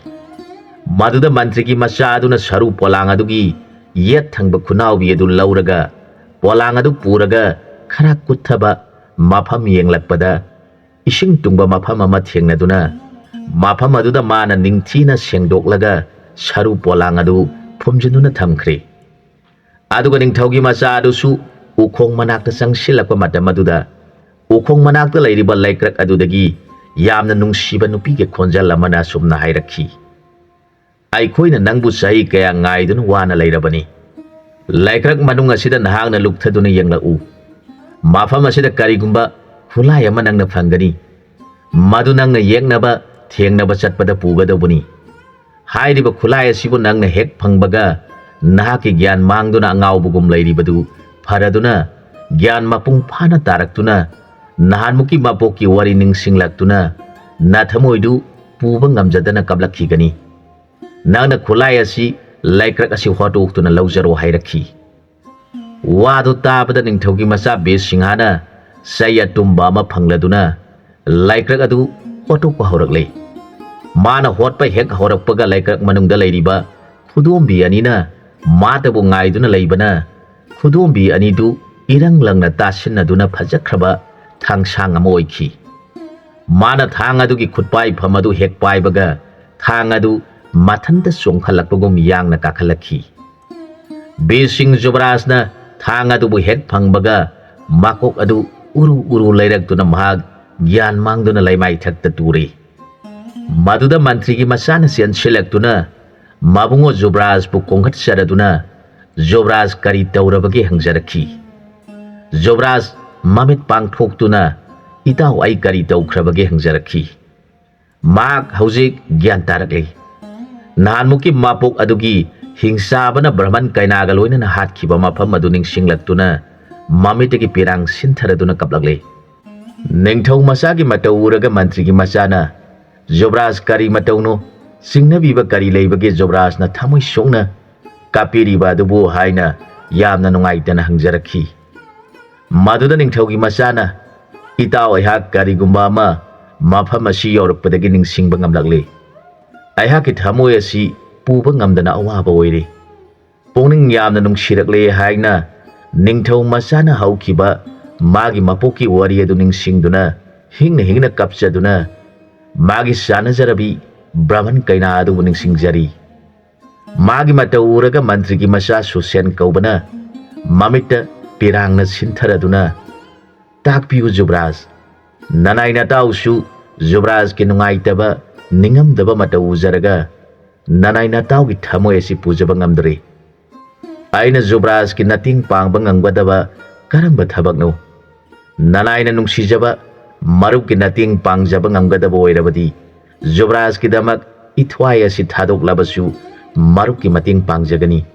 ꯃꯗꯨꯗ ꯃꯟꯇ꯭ꯔꯤꯒꯤ ꯃꯆꯥ ꯑꯗꯨꯅ ꯁꯔꯨ ꯄꯣꯂꯥꯡ ꯑꯗꯨꯒꯤ ꯌꯦꯠ ꯊꯪꯕ ꯈꯨꯅꯥꯎꯕꯤ ꯑꯗꯨ ꯂꯧꯔꯒ ꯄꯣꯂꯥꯡ ꯑꯗꯨ ꯄꯨꯔꯒ ꯈꯔ ꯀꯨꯠꯊꯕ ꯃꯐꯝ ꯌꯦꯡꯂꯛꯄꯗ ꯏꯁꯤꯡ ꯇꯨꯡꯕ ꯃꯐꯝ ꯑꯃ ꯊꯦꯡꯅꯗꯨꯅ ꯃꯐꯝ ꯑꯗꯨꯗ ꯃꯥꯅ ꯅꯤꯡꯊꯤꯅ ꯁꯦꯡꯗꯣꯛꯂꯒ ꯁꯔꯨ ꯄꯣꯂꯥꯡ ꯑꯗꯨ ꯐꯨꯝꯖꯤꯟꯗꯨꯅ ꯊꯝꯈ꯭ꯔꯦ꯫ ꯑꯗꯨꯒ ꯅꯤꯡꯊꯧꯒꯤ ꯃꯆꯥ ꯑꯗꯨꯁꯨ ꯎꯈꯣꯡ ꯃꯅꯥꯛꯇ ꯆꯪꯁꯤꯜꯂꯛꯄ ꯃꯇꯝ ꯑꯗꯨꯗ ꯎꯈꯣꯡ ꯃꯅꯥꯛꯇ ꯂꯩꯔꯤꯕ ꯂꯩꯀ꯭ꯔꯛ ꯑꯗꯨꯗꯒꯤ ꯌꯥꯝꯅ ꯅꯨꯡꯁꯤꯕ ꯅꯨꯄꯤꯒꯤ ꯈꯣꯟꯖꯦꯜ ꯑꯃꯅ ꯑꯁꯨꯝꯅ ꯍꯥꯏꯔꯛꯈꯤ, "ꯑꯩꯈꯣꯏꯅ ꯅꯪꯕꯨ ꯆꯍꯤ ꯀꯌꯥ ꯉꯥꯏꯗꯨꯅ ꯋꯥꯅ ꯂꯩꯔꯕꯅꯤ꯫ ꯂꯩꯀ꯭ꯔꯛ ꯃꯅꯨꯡ ꯑꯁꯤꯗ ꯅꯍꯥꯛꯅ ꯂꯨꯞꯊꯗꯨꯅ ꯌꯦꯡꯂꯛꯎ꯫ ꯃꯐꯝ ꯑꯁꯤꯗ ꯀꯔꯤꯒꯨꯝꯕ ꯈꯨꯠꯂꯥꯏ ꯑꯃ ꯅꯪꯅ ꯐꯪꯒꯅꯤ꯫ ꯃꯗꯨ ꯅꯪꯅ ꯌꯦꯛꯅꯕ ꯊꯦꯡꯅꯕ ꯆꯠꯄꯗ ꯄꯨꯒꯗꯧꯕꯅꯤ꯫ ꯍꯥꯏꯔꯤꯕ ꯈꯨꯠꯂꯥꯏ ꯑꯁꯤꯕꯨ ꯅꯪꯅ ꯍꯦꯛ ꯐꯪꯕꯒ ꯅꯍꯥꯛꯀꯤ ꯒ꯭ꯌꯥꯟ ꯃꯥꯡꯗꯨꯅ ꯑꯉꯥꯎꯕꯒꯨꯝ ꯂꯩꯔꯤꯕꯗꯨ ꯐꯔꯗꯨꯅ ꯒ꯭ꯌꯥꯟ ꯃꯄꯨꯡ ꯐꯥꯅ ꯇꯥꯔꯛꯇꯨꯅ ꯅꯍꯥꯟꯃꯨꯛꯀꯤ ꯃꯄꯣꯛꯀꯤ ꯋꯥꯔꯤ ꯅꯤꯡꯁꯤꯡꯂꯛꯇꯨꯅ ꯅꯊꯃꯣꯏꯗꯨ ꯄꯨꯕ ꯉꯝꯖꯗꯅ ꯀꯞꯂꯛꯈꯤꯒꯅꯤ꯫ ꯅꯪꯅ ꯈꯨꯠꯂꯥꯏ ꯑꯁꯤ ꯂꯩꯀ꯭ꯔꯛ ꯑꯁꯤ ꯍꯣꯠꯇꯣꯛꯇꯨꯅ ꯂꯧꯖꯔꯣ" ꯍꯥꯏꯔꯛꯈꯤ꯫ ꯋꯥꯗꯨ ꯇꯥꯕꯗ ꯅꯤꯡꯊꯧꯒꯤ ꯃꯆꯥ ꯕꯤꯔ ꯁꯤꯡꯍꯅ ꯆꯩ ꯑꯇꯨꯝꯕ ꯑꯃ ꯐꯪꯂꯗꯨꯅ ꯂꯩꯀ꯭ꯔꯛ ꯑꯗꯨ ꯍꯣꯠꯇꯣꯛꯄ ꯍꯧꯔꯛꯂꯦ꯫ ꯃꯥꯅ ꯍꯣꯠꯄ ꯍꯦꯛ ꯍꯧꯔꯛꯄꯒ ꯂꯩꯀ꯭ꯔꯛ ꯃꯅꯨꯡꯗ ꯂꯩꯔꯤꯕ ꯈꯨꯗꯣꯝꯕꯤ ꯑꯅꯤꯅ ꯃꯥꯇꯕꯨ ꯉꯥꯏꯗꯨꯅ ꯂꯩꯕꯅ ꯈꯨꯗꯣꯝꯕꯤ ꯑꯅꯤꯗꯨ ꯏꯔꯪ ꯂꯪꯅ ꯇꯥꯁꯤꯟꯅꯗꯨꯅ ꯐꯖꯈ꯭ꯔꯕ ꯊꯥꯡꯁꯥꯡ ꯑꯃ ꯑꯣꯏꯈꯤ꯫ ꯃꯥꯅ ꯊꯥꯡ ꯑꯗꯨꯒꯤ ꯈꯨꯠꯄꯥꯏꯐꯝ ꯑꯗꯨ ꯍꯦꯛ ꯄꯥꯏꯕꯒ ꯊꯥꯡ ꯑꯗꯨ ꯃꯊꯟꯇ ꯆꯣꯡꯈꯠꯂꯛꯄꯒꯨꯝ ꯌꯥꯡꯅ ꯀꯥꯈꯠꯂꯛꯈꯤ꯫ ꯕꯤꯔ ꯁꯤꯡ ꯖꯨꯕꯔꯥꯖꯅ ꯊꯥꯡ ꯑꯗꯨꯕꯨ ꯍꯦꯛ ꯐꯪꯕꯒ ꯃꯀꯣꯛ ꯑꯗꯨ ꯎꯔꯨ ꯎꯔꯨ ꯂꯩꯔꯛꯇꯨꯅ ꯃꯍꯥꯛ ꯒ꯭ꯌꯥꯟ ꯃꯥꯡꯗꯨꯅ ꯂꯩꯃꯥꯏꯊꯛꯇ ꯇꯨꯔꯦ꯫ ꯃꯗꯨꯗ ꯃꯟꯇ꯭ꯔꯤꯒꯤ ꯃꯆꯥꯅ ꯆꯦꯟꯁꯤꯜꯂꯛꯇꯨꯅ ꯃꯕꯨꯡꯉꯣ ꯖꯨꯕꯔꯥꯖꯄꯨ ꯀꯣꯡꯈꯠꯆꯔꯗꯨꯅ ꯖꯨꯕꯔꯥꯖ ꯀꯔꯤ ꯇꯧꯔꯕꯒꯦ ꯍꯪꯖꯔꯛꯈꯤ꯫ ꯖꯨꯕꯔꯥꯖ ꯃꯃꯤꯠ ꯄꯥꯡꯊꯣꯛꯇꯨꯅ, "ꯏꯇꯥꯎ, ꯑꯩ ꯀꯔꯤ ꯇꯧꯈ꯭ꯔꯕꯒꯦ?" ꯍꯪꯖꯔꯛꯈꯤ꯫ ꯃꯍꯥꯛ ꯍꯧꯖꯤꯛ ꯒ꯭ꯌꯥꯟ ꯇꯥꯔꯛꯂꯦ꯫ ꯅꯍꯥꯟꯃꯨꯛꯀꯤ ꯃꯄꯣꯛ ꯑꯗꯨꯒꯤ ꯍꯤꯡꯆꯥꯕꯅ ꯕ꯭ꯔꯍꯃꯟ ꯀꯩꯅꯥꯒ ꯂꯣꯏꯅꯅ ꯍꯥꯠꯈꯤꯕ ꯃꯐꯝ ꯑꯗꯨ ꯅꯤꯡꯁꯤꯡꯂꯛꯇꯨꯅ ꯃꯃꯤꯠꯇꯒꯤ ꯄꯤꯔꯥꯡ ꯁꯤꯟꯊꯔꯗꯨꯅ ꯀꯞꯂꯛꯂꯦ꯫ ꯅꯤꯡꯊꯧ ꯃꯆꯥꯒꯤ ꯃꯇꯧ ꯎꯔꯒ ꯃꯟꯇ꯭ꯔꯤꯒꯤ ꯃꯆꯥꯅ, "ꯖꯨꯕꯔꯥꯖ, ꯀꯔꯤ ꯃꯇꯧꯅꯣ? ꯆꯤꯡꯅꯕꯤꯕ ꯀꯔꯤ ꯂꯩꯕꯒꯦ ꯖꯨꯕꯔꯥꯖꯅ ꯊꯃꯣꯏ ꯁꯣꯛꯅ ꯀꯥꯞꯄꯤꯔꯤꯕ ꯑꯗꯨꯕꯨ?" ꯍꯥꯏꯅ ꯌꯥꯝꯅ ꯅꯨꯡꯉꯥꯏꯇꯅ ꯍꯪꯖꯔꯛꯈꯤ꯫ ꯃꯗꯨꯗ ꯅꯤꯡꯊꯧꯒꯤ ꯃꯆꯥꯅ, "ꯏꯇꯥꯎ, ꯑꯩꯍꯥꯛ ꯀꯔꯤꯒꯨꯝꯕ ꯑꯃ ꯃꯐꯝ ꯑꯁꯤ ꯌꯧꯔꯛꯄꯗꯒꯤ ꯅꯤꯡꯁꯤꯡꯕ ꯉꯝꯂꯛꯂꯤ꯫ ꯑꯩꯍꯥꯛꯀꯤ ꯊꯃꯣꯏ ꯑꯁꯤ ꯄꯨꯕ ꯉꯝꯗꯅ ꯑꯋꯥꯕ ꯑꯣꯏꯔꯤ꯫ ꯄꯨꯛꯅꯤꯡ ꯌꯥꯝꯅ ꯅꯨꯡꯁꯤꯔꯛꯂꯦ" ꯍꯥꯏꯅ ꯅꯤꯡꯊꯧ ꯃꯆꯥꯅ ꯍꯧꯈꯤꯕ ꯃꯥꯒꯤ ꯃꯄꯣꯛꯀꯤ ꯋꯥꯔꯤ ꯑꯗꯨ ꯅꯤꯡꯁꯤꯡꯗꯨꯅ ꯍꯤꯡꯅ ꯍꯤꯡꯅ ꯀꯞꯆꯗꯨꯅ ꯃꯥꯒꯤ ꯆꯥꯅꯖꯔꯕꯤ ꯕ꯭ꯔꯍꯃꯟ ꯀꯩꯅꯥ ꯑꯗꯨꯕꯨ ꯅꯤꯡꯁꯤꯡꯖꯔꯤ꯫ ꯃꯥꯒꯤ ꯃꯇꯧ ꯎꯔꯒ ꯃꯟꯇ꯭ꯔꯤꯒꯤ ꯃꯆꯥ ꯁꯨꯁꯦꯟ ꯀꯧꯕꯅ ꯃꯃꯤꯠꯇ ꯄꯤꯔꯥꯡꯅ ꯁꯤꯟꯊꯔꯗꯨꯅ, "ꯇꯥꯛꯄꯤꯌꯨ ꯖꯨꯕ꯭ꯔꯥꯖ, ꯅꯅꯥꯏ ꯅꯇꯥꯎꯁꯨ ꯖꯨꯕ꯭ꯔꯥꯖꯀꯤ ꯅꯨꯡꯉꯥꯏꯇꯕ, ꯅꯤꯡꯉꯝꯗꯕ ꯃꯇꯧ ꯎꯖꯔꯒ ꯅꯅꯥꯏ ꯅꯇꯥꯎꯒꯤ ꯊꯃꯣꯏ ꯑꯁꯤ ꯄꯨꯖꯕ ꯉꯝꯗ꯭ꯔꯦ꯫ ꯑꯩꯅ ꯖꯨꯕ꯭ꯔꯥꯖꯀꯤ ꯃꯇꯦꯡ ꯄꯥꯡꯕ ꯉꯝꯒꯗꯕ ꯀꯔꯝꯕ ꯊꯕꯛꯅꯣ? ꯅꯅꯥꯏꯅ ꯅꯨꯡꯁꯤꯖꯕ ꯃꯔꯨꯞꯀꯤ ꯃꯇꯦꯡ ꯄꯥꯡꯖꯕ ꯉꯝꯒꯗꯕ ꯑꯣꯏꯔꯕꯗꯤ ꯖꯨꯕ꯭ꯔꯥꯖꯀꯤꯗꯃꯛ ꯏꯊ꯭ꯋꯥꯏ ꯑꯁꯤ ꯊꯥꯗꯣꯛꯂꯕꯁꯨ ꯃꯔꯨꯞꯀꯤ ꯃꯇꯦꯡ ꯄꯥꯡꯖꯒꯅꯤ꯫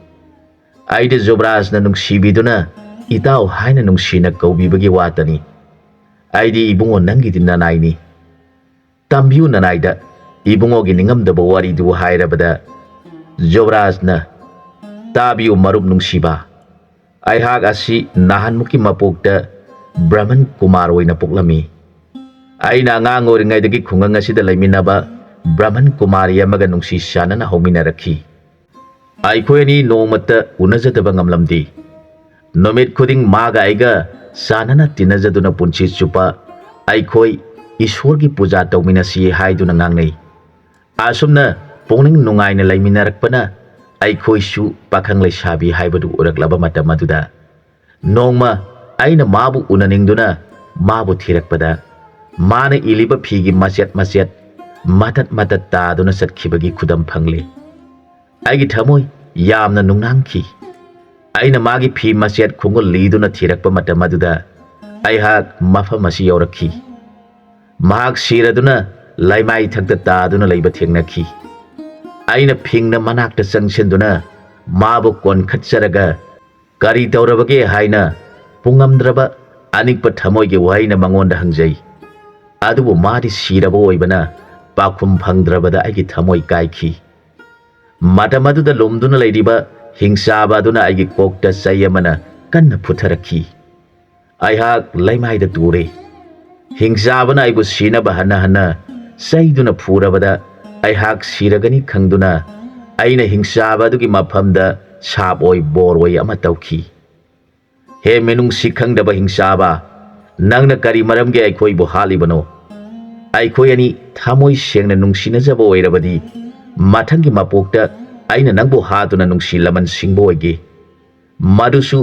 ꯑꯩꯗꯤ ꯖꯨꯕ꯭ꯔꯥꯖꯅ ꯅꯨꯡꯁꯤꯕꯤꯗꯨꯅ ꯏꯇꯥꯎ ꯍꯥꯏꯅ ꯅꯨꯡꯁꯤꯅ ꯀꯧꯕꯤꯕꯒꯤ ꯋꯥꯇꯅꯤ꯫ ꯑꯩꯗꯤ ꯏꯕꯨꯡꯉꯣ ꯅꯪꯒꯤꯗꯤ ꯅꯅꯥꯏꯅꯤ꯫ ꯇꯝꯕꯤꯌꯨ ꯅꯅꯥꯏꯗ ꯏꯕꯨꯡꯉꯣꯒꯤ ꯅꯤꯡꯉꯝꯗꯕ ꯋꯥꯔꯤꯗꯨ" ꯍꯥꯏꯔꯕꯗ ꯖꯨꯕ꯭ꯔꯥꯖꯅ, "ꯇꯥꯕꯤꯌꯨ ꯃꯔꯨꯞ ꯅꯨꯡꯁꯤꯕ, ꯑꯩꯍꯥꯛ ꯑꯁꯤ ꯅꯍꯥꯟꯃꯨꯛꯀꯤ ꯃꯄꯣꯛꯇ ꯕ꯭ꯔꯍꯃꯟ ꯀꯨꯃꯥꯔ ꯑꯣꯏꯅ ꯄꯣꯛꯂꯝꯃꯤ꯫ ꯑꯩꯅ ꯑꯉꯥꯡ ꯑꯣꯏꯔꯤꯉꯩꯗꯒꯤ ꯈꯨꯡꯒꯪ ꯑꯁꯤꯗ ꯂꯩꯃꯤꯟꯅꯕ ꯕ꯭ꯔꯍꯃꯟ ꯀꯨꯃꯥꯔꯤ ꯑꯃꯒ ꯅꯨꯡꯁꯤ ꯆꯥꯟꯅꯅ ꯍꯧꯃꯤꯟꯅꯔꯛꯈꯤ꯫ ꯑꯩꯈꯣꯏ ꯑꯅꯤ ꯅꯣꯡꯃꯇ ꯎꯅꯖꯗꯕ ꯉꯝꯂꯝꯗꯦ꯫ ꯅꯨꯃꯤꯠ ꯈꯨꯗꯤꯡ ꯃꯥꯒ ꯑꯩꯒ ꯆꯥꯟꯅꯅ ꯇꯤꯟꯅꯖꯗꯨꯅ ꯄꯨꯟꯁꯤ ꯆꯨꯞꯄ ꯑꯩꯈꯣꯏ ꯏꯁꯣꯔꯒꯤ ꯄꯨꯖꯥ ꯇꯧꯃꯤꯟꯅꯁꯤ ꯍꯥꯏꯗꯨꯅ ꯉꯥꯡꯅꯩ꯫ ꯑꯁꯨꯝꯅ ꯄꯨꯛꯅꯤꯡ ꯅꯨꯡꯉꯥꯏꯅ ꯂꯩꯃꯤꯟꯅꯔꯛꯄꯅ ꯑꯩꯈꯣꯏꯁꯨ ꯄꯥꯈꯪ ꯂꯩꯁꯥꯕꯤ ꯍꯥꯏꯕꯗꯨ ꯑꯣꯏꯔꯛꯂꯕ ꯃꯇꯝ ꯑꯗꯨꯗ ꯅꯣꯡꯃ ꯑꯩꯅ ꯃꯥꯕꯨ ꯎꯅꯅꯤꯡꯗꯨꯅ ꯃꯥꯕꯨ ꯊꯤꯔꯛꯄꯗ ꯃꯥꯅ ꯏꯜꯂꯤꯕ ꯐꯤꯒꯤ ꯃꯆꯦꯠ ꯃꯆꯦꯠ, ꯃꯇꯠ ꯃꯇꯠ ꯇꯥꯗꯨꯅ ꯆꯠꯈꯤꯕꯒꯤ ꯈꯨꯗꯝ ꯐꯪꯂꯤ꯫ ꯑꯩꯒꯤ ꯊꯃꯣꯏ ꯌꯥꯝꯅ ꯅꯨꯡꯅꯥꯡꯈꯤ꯫ ꯑꯩꯅ ꯃꯥꯒꯤ ꯐꯤ ꯃꯆꯦꯠ ꯈꯣꯡꯒꯨꯜ ꯂꯤꯗꯨꯅ ꯊꯤꯔꯛꯄ ꯃꯇꯝ ꯑꯗꯨꯗ ꯑꯩꯍꯥꯛ ꯃꯐꯝ ꯑꯁꯤ ꯌꯧꯔꯛꯈꯤ꯫ ꯃꯍꯥꯛ ꯁꯤꯔꯗꯨꯅ ꯂꯩꯃꯥꯏ ꯊꯛꯇ ꯇꯥꯗꯨꯅ ꯂꯩꯕ ꯊꯦꯡꯅꯈꯤ꯫ ꯑꯩꯅ ꯐꯤꯡꯅ ꯃꯅꯥꯛꯇ ꯆꯪꯁꯤꯟꯗꯨꯅ ꯃꯥꯕꯨ ꯀꯣꯟꯈꯠꯆꯔꯒ, "ꯀꯔꯤ ꯇꯧꯔꯕꯒꯦ?" ꯍꯥꯏꯅ ꯄꯨꯡꯉꯝꯗ꯭ꯔꯕ ꯑꯅꯤꯛꯄ ꯊꯃꯣꯏꯒꯤ ꯋꯥꯍꯩꯅ ꯃꯉꯣꯟꯗ ꯍꯪꯖꯩ꯫ ꯑꯗꯨꯕꯨ ꯃꯥꯗꯤ ꯁꯤꯔꯕ ꯑꯣꯏꯕꯅ ꯄꯥꯎꯈꯨꯝ ꯐꯪꯗ꯭ꯔꯕꯗ ꯑꯩꯒꯤ ꯊꯃꯣꯏ ꯀꯥꯏꯈꯤ꯫ ꯃꯇꯝ ꯑꯗꯨꯗ ꯂꯨꯝꯗꯨꯅ ꯂꯩꯔꯤꯕ ꯍꯤꯡꯆꯥꯕ ꯑꯗꯨꯅ ꯑꯩꯒꯤ ꯀꯣꯛꯇ ꯆꯩ ꯑꯃꯅ ꯀꯟꯅ ꯐꯨꯊꯔꯛꯈꯤ꯫ ꯑꯩꯍꯥꯛ ꯂꯩꯃꯥꯏꯗ ꯇꯨꯔꯦ꯫ ꯍꯤꯡꯆꯥꯕꯅ ꯑꯩꯕꯨ ꯁꯤꯅꯕ ꯍꯟꯅ ꯍꯟꯅ ꯆꯩꯗꯨꯅ ꯐꯨꯔꯕꯗ ꯑꯩꯍꯥꯛ ꯁꯤꯔꯒꯅꯤ ꯈꯪꯗꯨꯅ ꯑꯩꯅ ꯍꯤꯡꯆꯥꯕ ꯑꯗꯨꯒꯤ ꯃꯐꯝꯗ ꯁꯥꯞ ꯑꯣꯏ ꯕꯣꯔ ꯑꯣꯏ ꯑꯃ ꯇꯧꯈꯤ꯫ "ꯍꯦ ꯃꯤꯅꯨꯡꯁꯤ ꯈꯪꯗꯕ ꯍꯤꯡꯆꯥꯕ, ꯅꯪꯅ ꯀꯔꯤ ꯃꯔꯝꯒꯤ ꯑꯩꯈꯣꯏꯕꯨ ꯍꯥꯠꯂꯤꯕꯅꯣ? ꯑꯩꯈꯣꯏ ꯑꯅꯤ ꯊꯃꯣꯏ ꯁꯦꯡꯅ ꯅꯨꯡꯁꯤꯅꯖꯕ ꯑꯣꯏꯔꯕꯗꯤ ꯃꯊꯪꯒꯤ ꯃꯄꯣꯛꯇ ꯑꯩꯅ ꯅꯪꯕꯨ ꯍꯥꯠꯇꯨꯅ ꯅꯨꯡꯁꯤ ꯂꯃꯟ ꯁꯤꯡꯕ ꯑꯣꯏꯒꯦ꯫ ꯃꯗꯨꯁꯨ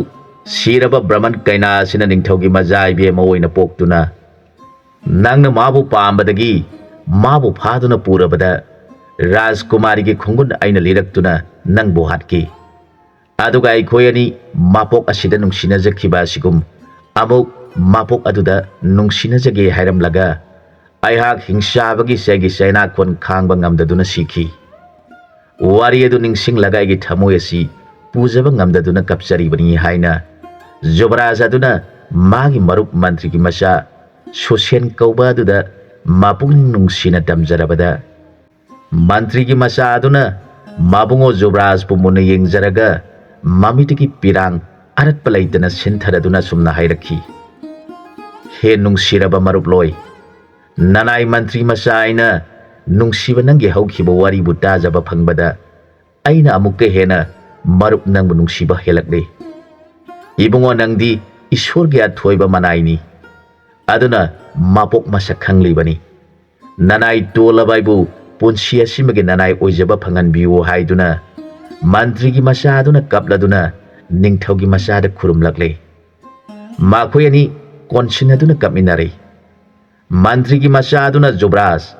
ꯁꯤꯔꯕ ꯕ꯭ꯔꯍꯃꯟ ꯀꯩꯅꯥ ꯑꯁꯤꯅ ꯅꯤꯡꯊꯧꯒꯤ ꯃꯆꯥ ꯏꯕꯦꯝꯃ ꯑꯣꯏꯅ ꯄꯣꯛꯇꯨꯅ꯫ ꯅꯪꯅ ꯃꯥꯕꯨ ꯄꯥꯝꯕꯗꯒꯤ ꯃꯥꯕꯨ ꯐꯥꯗꯨꯅ ꯄꯨꯔꯕꯗ ꯔꯥꯖꯀꯨꯃꯥꯔꯤꯒꯤ ꯈꯣꯡꯒꯨꯟ ꯑꯩꯅ ꯂꯤꯔꯛꯇꯨꯅ ꯅꯪꯕꯨ ꯍꯥꯠꯈꯤ꯫ ꯑꯗꯨꯒ ꯑꯩꯈꯣꯏ ꯑꯅꯤ ꯃꯄꯣꯛ ꯑꯁꯤꯗ ꯅꯨꯡꯁꯤꯅꯖꯈꯤꯕ ꯑꯁꯤꯒꯨꯝ ꯑꯃꯨꯛ ꯃꯄꯣꯛ ꯑꯗꯨꯗ ꯅꯨꯡꯁꯤꯅꯖꯒꯦ ꯍꯥꯏꯔꯝꯂꯒ ꯑꯩꯍꯥꯛ ꯍꯤꯡꯆꯥꯕꯒꯤ ꯆꯩꯒꯤ ꯆꯩꯅꯥꯈꯣꯟ ꯈꯥꯡꯕ ꯉꯝꯗꯗꯨꯅ ꯁꯤꯈꯤ꯫ ꯋꯥꯔꯤ ꯑꯗꯨ ꯅꯤꯡꯁꯤꯡꯂꯒ ꯑꯩꯒꯤ ꯊꯃꯣꯏ ꯑꯁꯤ ꯄꯨꯖꯕ ꯉꯝꯗꯗꯨꯅ ꯀꯞꯆꯔꯤꯕꯅꯤ" ꯍꯥꯏꯅ ꯖꯨꯕꯔꯥꯖ ꯑꯗꯨꯅ ꯃꯥꯒꯤ ꯃꯔꯨꯞ ꯃꯟꯇ꯭ꯔꯤꯒꯤ ꯃꯆꯥ ꯁꯨꯁꯦꯟ ꯀꯧꯕ ꯑꯗꯨꯗ ꯃꯄꯨꯛꯅꯤꯡ ꯅꯨꯡꯁꯤꯅ ꯇꯝꯖꯔꯕꯗ, ꯃꯟꯇ꯭ꯔꯤꯒꯤ ꯃꯆꯥ ꯑꯗꯨꯅ ꯃꯕꯨꯡꯉꯣ ꯖꯨꯕꯔꯥꯖꯄꯨ ꯃꯨꯟꯅ ꯌꯦꯡꯖꯔꯒ ꯃꯃꯤꯠꯇꯒꯤ ꯄꯤꯔꯥꯡ ꯑꯔꯠꯄ ꯂꯩꯇꯅ ꯁꯤꯟꯊꯔꯗꯨꯅ ꯑꯁꯨꯝꯅ ꯍꯥꯏꯔꯛꯈꯤ, "ꯍꯦ ꯅꯨꯡꯁꯤꯔꯕ ꯃꯔꯨꯞꯂꯣꯏ, ꯅꯅꯥꯏ ꯃꯟꯇ꯭ꯔꯤ ꯃꯆꯥ ꯑꯩꯅ ꯅꯨꯡꯁꯤꯕ ꯅꯪꯒꯤ ꯍꯧꯈꯤꯕ ꯋꯥꯔꯤꯕꯨ ꯇꯥꯖꯕ ꯐꯪꯕꯗ ꯑꯩꯅ ꯑꯃꯨꯛꯀ ꯍꯦꯟꯅ ꯃꯔꯨꯞ ꯅꯪꯕꯨ ꯅꯨꯡꯁꯤꯕ ꯍꯦꯜꯂꯛꯂꯦ꯫ ꯏꯕꯨꯡꯉꯣ, ꯅꯪꯗꯤ ꯏꯁꯣꯔꯒꯤ ꯑꯊꯣꯏꯕ ꯃꯅꯥꯏꯅꯤ꯫ ꯑꯗꯨꯅ ꯃꯄꯣꯛ ꯃꯁꯛ ꯈꯪꯂꯤꯕꯅꯤ꯫ ꯅꯅꯥꯏ ꯇꯣꯜꯂꯕ ꯑꯩꯕꯨ ꯄꯨꯟꯁꯤ ꯑꯁꯤꯃꯒꯤ ꯅꯅꯥꯏ ꯑꯣꯏꯖꯕ ꯐꯪꯍꯟꯕꯤꯌꯨ" ꯍꯥꯏꯗꯨꯅ ꯃꯟꯇ꯭ꯔꯤꯒꯤ ꯃꯆꯥ ꯑꯗꯨꯅ ꯀꯞꯂꯗꯨꯅ ꯅꯤꯡꯊꯧꯒꯤ ꯃꯆꯥꯗ ꯈꯨꯔꯨꯝꯂꯛꯂꯦ꯫ ꯃꯈꯣꯏ ꯑꯅꯤ ꯀꯣꯟꯁꯤꯟꯅꯗꯨꯅ ꯀꯞꯃꯤꯟꯅꯔꯦ꯫ ꯃꯟꯇ꯭ꯔꯤꯒꯤ ꯃꯆꯥ ꯑꯗꯨꯅ ꯖꯨꯕꯔꯥꯖ,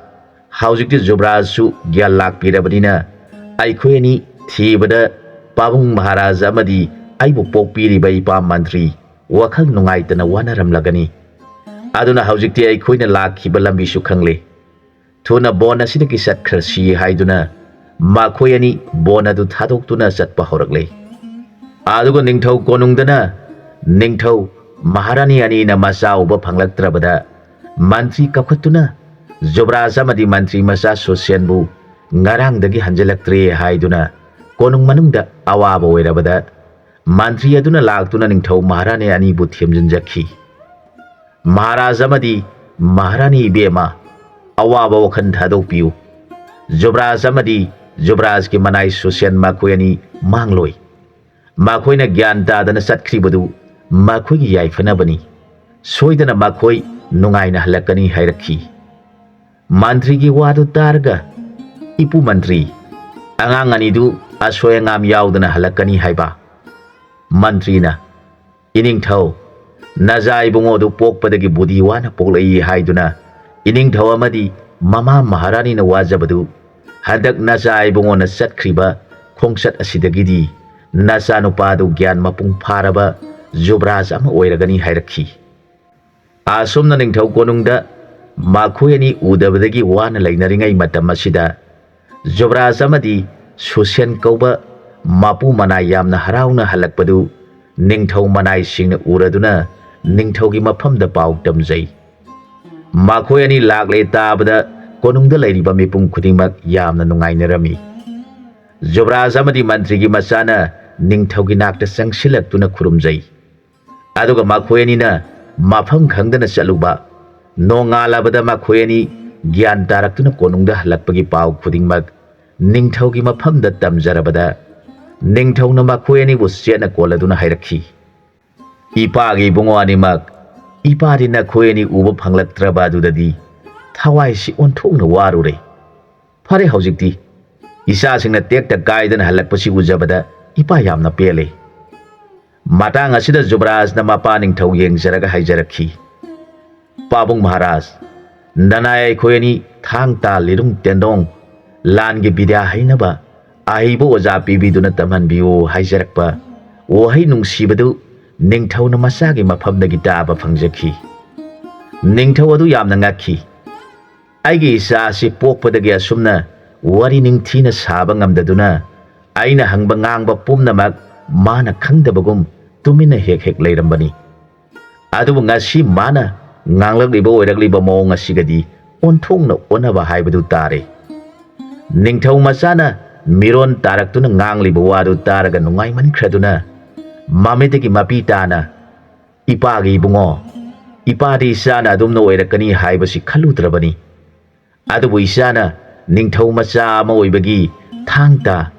"ꯍꯧꯖꯤꯛꯇꯤ ꯖꯨꯕꯔꯥꯖꯁꯨ ꯒ꯭ꯌꯥꯟ ꯂꯥꯛꯄꯤꯔꯕꯅꯤꯅ ꯑꯩꯈꯣꯏ ꯑꯅꯤ ꯊꯤꯕꯗ ꯄꯥꯕꯨꯡ ꯃꯍꯥꯔꯥꯖ ꯑꯃꯗꯤ ꯑꯩꯕꯨ ꯄꯣꯛꯄꯤꯔꯤꯕ ꯏꯄꯥ ꯃꯟꯇ꯭ꯔꯤ ꯋꯥꯈꯜ ꯅꯨꯡꯉꯥꯏꯇꯅ ꯋꯥꯅꯔꯝꯂꯒꯅꯤ꯫ ꯑꯗꯨꯅ ꯍꯧꯖꯤꯛꯇꯤ ꯑꯩꯈꯣꯏꯅ ꯂꯥꯛꯈꯤꯕ ꯂꯝꯕꯤꯁꯨ ꯈꯪꯂꯦ꯫ ꯊꯨꯅ ꯕꯣꯟ ꯑꯁꯤꯗꯒꯤ ꯆꯠꯈ꯭ꯔꯁꯤ" ꯍꯥꯏꯗꯨꯅ ꯃꯈꯣꯏ ꯑꯅꯤ ꯕꯣꯟ ꯑꯗꯨ ꯊꯥꯗꯣꯛꯇꯨꯅ ꯆꯠꯄ ꯍꯧꯔꯛꯂꯦ꯫ ꯑꯗꯨꯒ ꯅꯤꯡꯊꯧ ꯀꯣꯅꯨꯡꯗꯅ ꯅꯤꯡꯊꯧ ꯃꯍꯥꯔꯥꯅꯤ ꯑꯅꯤꯅ ꯃꯆꯥ ꯎꯕ ꯐꯪꯂꯛꯇ꯭ꯔꯕꯗ ꯃꯟꯇ꯭ꯔꯤ ꯀꯧꯈꯠꯇꯨꯅ ꯖꯨꯕꯔꯥꯖ ꯑꯃꯗꯤ ꯃꯟꯇ꯭ꯔꯤ ꯃꯆꯥ ꯁꯨꯁꯦꯟꯕꯨ ꯉꯔꯥꯡꯗꯒꯤ ꯍꯟꯖꯤꯜꯂꯛꯇ꯭ꯔꯦ ꯍꯥꯏꯗꯨꯅ ꯀꯣꯅꯨꯡ ꯃꯅꯨꯡꯗ ꯑꯋꯥꯕ ꯑꯣꯏꯔꯕꯗ ꯃꯟꯇ꯭ꯔꯤ ꯑꯗꯨꯅ ꯂꯥꯛꯇꯨꯅ ꯅꯤꯡꯊꯧ ꯃꯍꯥꯔꯥꯅꯤ ꯑꯅꯤꯕꯨ ꯊꯦꯝꯖꯤꯟꯖꯈꯤ꯫ ꯃꯍꯥꯔꯥꯖ ꯑꯃꯗꯤ ꯃꯍꯥꯔꯥꯅꯤ ꯏꯕꯦꯝꯃ, ꯑꯋꯥꯕ ꯋꯥꯈꯜ ꯊꯥꯗꯣꯛꯄꯤꯌꯨ꯫ ꯖꯨꯕꯔꯥꯖ ꯑꯃꯗꯤ ꯖꯨꯕꯔꯥꯖꯀꯤ ꯃꯅꯥꯏ ꯁꯨꯁꯦꯟ ꯃꯈꯣꯏ ꯑꯅꯤ ꯃꯥꯡꯂꯣꯏ꯫ ꯃꯈꯣꯏꯅ ꯒ꯭ꯌꯥꯟ ꯇꯥꯗꯅ ꯆꯠꯈ꯭ꯔꯤꯕꯗꯨ ꯃꯈꯣꯏꯒꯤ ꯌꯥꯏꯐꯅꯕꯅꯤ꯫ ꯁꯣꯏꯗꯅ ꯃꯈꯣꯏ ꯅꯨꯡꯉꯥꯏꯅ ꯍꯜꯂꯛꯀꯅꯤ ꯍꯥꯏꯔꯛꯈꯤ꯫ ꯃꯟꯇ꯭ꯔꯤꯒꯤ ꯋꯥꯗꯨ ꯇꯥꯔꯒ, "ꯏꯄꯨ ꯃꯟꯇ꯭ꯔꯤ, ꯑꯉꯥꯡ ꯑꯅꯤꯗꯨ ꯑꯁꯣꯏ ꯑꯉꯥꯝ ꯌꯥꯎꯗꯅ ꯍꯜꯂꯛꯀꯅꯤ ꯍꯥꯏꯕ?" ꯃꯟꯇ꯭ꯔꯤꯅ, "ꯏꯅꯤꯡꯊꯧ, ꯅꯆꯥ ꯏꯕꯨꯡꯉꯣꯗꯨ ꯄꯣꯛꯄꯗꯒꯤ ꯕꯨꯗꯤ ꯋꯥꯅ ꯄꯣꯛꯂꯛꯏ ꯍꯥꯏꯗꯨꯅ ꯏꯅꯤꯡꯊꯧ ꯑꯃꯗꯤ ꯃꯃꯥ ꯃꯍꯥꯔꯥꯅꯤꯅ ꯋꯥꯖꯕꯗꯨ ꯍꯟꯗꯛ ꯅꯆꯥ ꯏꯕꯨꯡꯉꯣꯅ ꯆꯠꯈ꯭ꯔꯤꯕ ꯈꯣꯡꯆꯠ ꯑꯁꯤꯗꯒꯤꯗꯤ ꯅꯆꯥꯅꯨꯄꯥꯗꯨ ꯒ꯭ꯌꯥꯟ ꯃꯄꯨꯡ ꯐꯥꯔꯕ ꯖꯨꯕꯔꯥꯖ ꯑꯃ ꯑꯣꯏꯔꯒꯅꯤ" ꯍꯥꯏꯔꯛꯈꯤ꯫ ꯑꯁꯨꯝꯅ ꯅꯤꯡꯊꯧ ꯀꯣꯅꯨꯡꯗ ꯃꯈꯣꯏ ꯑꯅꯤ ꯎꯗꯕꯗꯒꯤ ꯋꯥꯅ ꯂꯩꯅꯔꯤꯉꯩ ꯃꯇꯝ ꯑꯁꯤꯗ, ꯖꯨꯕꯔꯥꯖ ꯑꯃꯗꯤ ꯁꯨꯁꯦꯟ ꯀꯧꯕ ꯃꯄꯨ ꯃꯅꯥꯏ ꯌꯥꯝꯅ ꯍꯔꯥꯎꯅ ꯍꯜꯂꯛꯄꯗꯨ ꯅꯤꯡꯊꯧ ꯃꯅꯥꯏꯁꯤꯡꯅ ꯎꯔꯗꯨꯅ ꯅꯤꯡꯊꯧꯒꯤ ꯃꯐꯝꯗ ꯄꯥꯎ ꯇꯝꯖꯩ꯫ ꯃꯈꯣꯏ ꯑꯅꯤ ꯂꯥꯛꯂꯦ ꯇꯥꯕꯗ ꯀꯣꯅꯨꯡꯗ ꯂꯩꯔꯤꯕ ꯃꯤꯄꯨꯝ ꯈꯨꯗꯤꯡꯃꯛ ꯌꯥꯝꯅ ꯅꯨꯡꯉꯥꯏꯅꯔꯝꯃꯤ꯫ ꯖꯨꯕꯔꯥꯖ ꯑꯃꯗꯤ ꯃꯟꯇ꯭ꯔꯤꯒꯤ ꯃꯆꯥꯅ ꯅꯤꯡꯊꯧꯒꯤ ꯅꯥꯛꯇ ꯆꯪꯁꯤꯜꯂꯛꯇꯨꯅ ꯈꯨꯔꯨꯝꯖꯩ꯫ ꯑꯗꯨꯒ ꯃꯈꯣꯏ ꯑꯅꯤꯅ ꯃꯐꯝ ꯈꯪꯗꯅ ꯆꯠꯂꯨꯕ꯫ ꯅꯣꯡꯉꯥꯜꯂꯕꯗ ꯃꯈꯣꯏ ꯑꯅꯤ ꯒ꯭ꯌꯥꯟ ꯇꯥꯔꯛꯇꯨꯅ ꯀꯣꯅꯨꯡꯗ ꯍꯜꯂꯛꯄꯒꯤ ꯄꯥꯎ ꯈꯨꯗꯤꯡꯃꯛ ꯅꯤꯡꯊꯧꯒꯤ ꯃꯐꯝꯗ ꯇꯝꯖꯔꯕꯗ, ꯅꯤꯡꯊꯧꯅ ꯃꯈꯣꯏ ꯑꯅꯤꯕꯨ ꯆꯦꯠꯅ ꯀꯣꯜꯂꯗꯨꯅ ꯍꯥꯏꯔꯛꯈꯤ, "ꯏꯄꯥꯒꯤ ꯏꯕꯨꯡꯉꯣ ꯑꯅꯤꯃꯛ, ꯏꯄꯥꯗꯤ ꯅꯈꯣꯏ ꯑꯅꯤ ꯎꯕ ꯐꯪꯂꯛꯇ꯭ꯔꯕ ꯑꯗꯨꯗꯗꯤ ꯊꯋꯥꯏꯁꯤ ꯑꯣꯟꯊꯣꯛꯅ ꯋꯥꯔꯨꯔꯦ꯫ ꯐꯔꯦ, ꯍꯧꯖꯤꯛꯇꯤ ꯏꯆꯥꯁꯤꯡꯅ ꯇꯦꯛꯇ ꯀꯥꯏꯗꯅ ꯍꯜꯂꯛꯄꯁꯤ ꯎꯖꯕꯗ ꯏꯄꯥ ꯌꯥꯝꯅ ꯄꯦꯜꯂꯦ꯫" ꯃꯇꯥꯡ ꯑꯁꯤꯗ ꯖꯨꯕꯔꯥꯖꯅ ꯃꯄꯥ ꯅꯤꯡꯊꯧ ꯌꯦꯡꯖꯔꯒ ꯍꯥꯏꯖꯔꯛꯈꯤ, "ꯄꯥꯕꯨꯡ ꯃꯍꯥꯔꯥꯖ, ꯅꯅꯥꯏ ꯑꯩꯈꯣꯏ ꯑꯅꯤ ꯊꯥꯡ ꯇꯥ ꯂꯤꯔꯨꯡ ꯇꯦꯟꯗꯣꯡ ꯂꯥꯟꯒꯤ ꯕꯤꯗ꯭ꯌꯥ ꯍꯩꯅꯕ ꯑꯍꯩꯕ ꯑꯣꯖꯥ ꯄꯤꯕꯤꯗꯨꯅ ꯇꯝꯍꯟꯕꯤꯌꯨ" ꯍꯥꯏꯖꯔꯛꯄ ꯋꯥꯍꯩ ꯅꯨꯡꯁꯤꯕꯗꯨ ꯅꯤꯡꯊꯧꯅ ꯃꯆꯥꯒꯤ ꯃꯐꯝꯗꯒꯤ ꯇꯥꯕ ꯐꯪꯖꯈꯤ꯫ ꯅꯤꯡꯊꯧ ꯑꯗꯨ ꯌꯥꯝꯅ ꯉꯛꯈꯤ꯫ "ꯑꯩꯒꯤ ꯏꯆꯥ ꯑꯁꯤ ꯄꯣꯛꯄꯗꯒꯤ ꯑꯁꯨꯝꯅ ꯋꯥꯔꯤ ꯅꯤꯡꯊꯤꯅ ꯁꯥꯕ ꯉꯝꯗꯗꯨꯅ ꯑꯩꯅ ꯍꯪꯕ ꯉꯥꯡꯕ ꯄꯨꯝꯅꯃꯛ ꯃꯥꯅ ꯈꯪꯗꯕꯒꯨꯝ ꯇꯨꯃꯤꯟꯅ ꯍꯦꯛ ꯍꯦꯛ ꯂꯩꯔꯝꯕꯅꯤ꯫ ꯑꯗꯨꯕꯨ ꯉꯁꯤ ꯃꯥꯅ ꯉꯥꯡꯂꯛꯂꯤꯕ ꯑꯣꯏꯔꯛꯂꯤꯕ ꯃꯑꯣꯡ ꯑꯁꯤꯒꯗꯤ ꯑꯣꯟꯊꯣꯛꯅ ꯑꯣꯟꯅꯕ ꯍꯥꯏꯕꯗꯨ ꯇꯥꯔꯦ꯫" ꯅꯤꯡꯊꯧ ꯃꯆꯥꯅ ꯃꯤꯔꯣꯟ ꯇꯥꯔꯛꯇꯨꯅ ꯉꯥꯡꯂꯤꯕ ꯋꯥꯗꯨ ꯇꯥꯔꯒ ꯅꯨꯡꯉꯥꯏꯃꯟꯈ꯭ꯔꯗꯨꯅ ꯃꯃꯤꯠꯇꯒꯤ ꯃꯄꯤ ꯇꯥꯅ, "ꯏꯄꯥꯒꯤ ꯏꯕꯨꯡꯉꯣ, ꯏꯄꯥꯗꯤ ꯏꯆꯥꯅ ꯑꯗꯨꯝꯅ ꯑꯣꯏꯔꯛꯀꯅꯤ ꯍꯥꯏꯕꯁꯤ ꯈꯜꯂꯨꯗ꯭ꯔꯕꯅꯤ꯫ ꯑꯗꯨꯕꯨ ꯏꯆꯥꯅ ꯅꯤꯡꯊꯧ ꯃꯆꯥ ꯑꯃ ꯑꯣꯏꯕꯒꯤ ꯊꯥꯡ ꯇꯥ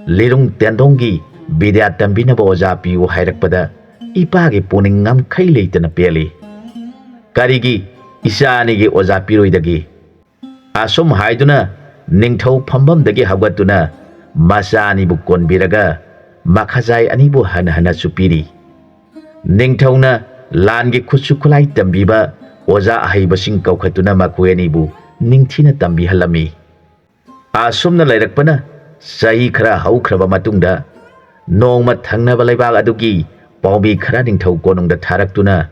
ꯂꯤꯔꯨꯡ ꯇꯦꯟꯗꯣꯡꯒꯤ ꯕꯤꯗ꯭ꯌꯥ ꯇꯝꯕꯤꯅꯕ ꯑꯣꯖꯥ ꯄꯤꯌꯨ ꯍꯥꯏꯔꯛꯄꯗ ꯏꯄꯥꯒꯤ ꯄꯨꯛꯅꯤꯡ ꯉꯝꯈꯩ ꯂꯩꯇꯅ ꯄꯦꯜꯂꯤ꯫ ꯀꯔꯤꯒꯤ ꯏꯆꯥ ꯑꯅꯤꯒꯤ ꯑꯣꯖꯥ ꯄꯤꯔꯣꯏꯗꯒꯦ?" ꯑꯁꯨꯝ ꯍꯥꯏꯗꯨꯅ ꯅꯤꯡꯊꯧ ꯐꯝꯐꯝꯗꯒꯤ ꯍꯧꯒꯠꯇꯨꯅ ꯃꯆꯥ ꯑꯅꯤꯕꯨ ꯀꯣꯟꯕꯤꯔꯒ ꯃꯈꯥꯖꯥꯏ ꯑꯅꯤꯕꯨ ꯍꯟꯅ ꯍꯟꯅ ꯆꯨꯞꯄꯤꯔꯤ꯫ ꯅꯤꯡꯊꯧꯅ ꯂꯥꯟꯒꯤ ꯈꯨꯠꯁꯨ ꯈꯨꯠꯂꯥꯏ ꯇꯝꯕꯤꯕ ꯑꯣꯖꯥ ꯑꯍꯩꯕꯁꯤꯡ ꯀꯧꯈꯠꯇꯨꯅ ꯃꯈꯣꯏ ꯑꯅꯤꯕꯨ ꯅꯤꯡꯊꯤꯅ ꯇꯝꯕꯤꯍꯜꯂꯝꯃꯤ꯫ ꯑꯁꯨꯝꯅ ꯂꯩꯔꯛꯄꯅ ꯆꯍꯤ ꯈꯔ ꯍꯧꯈ꯭ꯔꯕ ꯃꯇꯨꯡꯗ, ꯅꯣꯡꯃ ꯊꯪꯅꯕ ꯂꯩꯕꯥꯛ ꯑꯗꯨꯒꯤ ꯄꯥꯎꯃꯤ ꯈꯔ ꯅꯤꯡꯊꯧ ꯀꯣꯅꯨꯡꯗ ꯊꯥꯔꯛꯇꯨꯅ,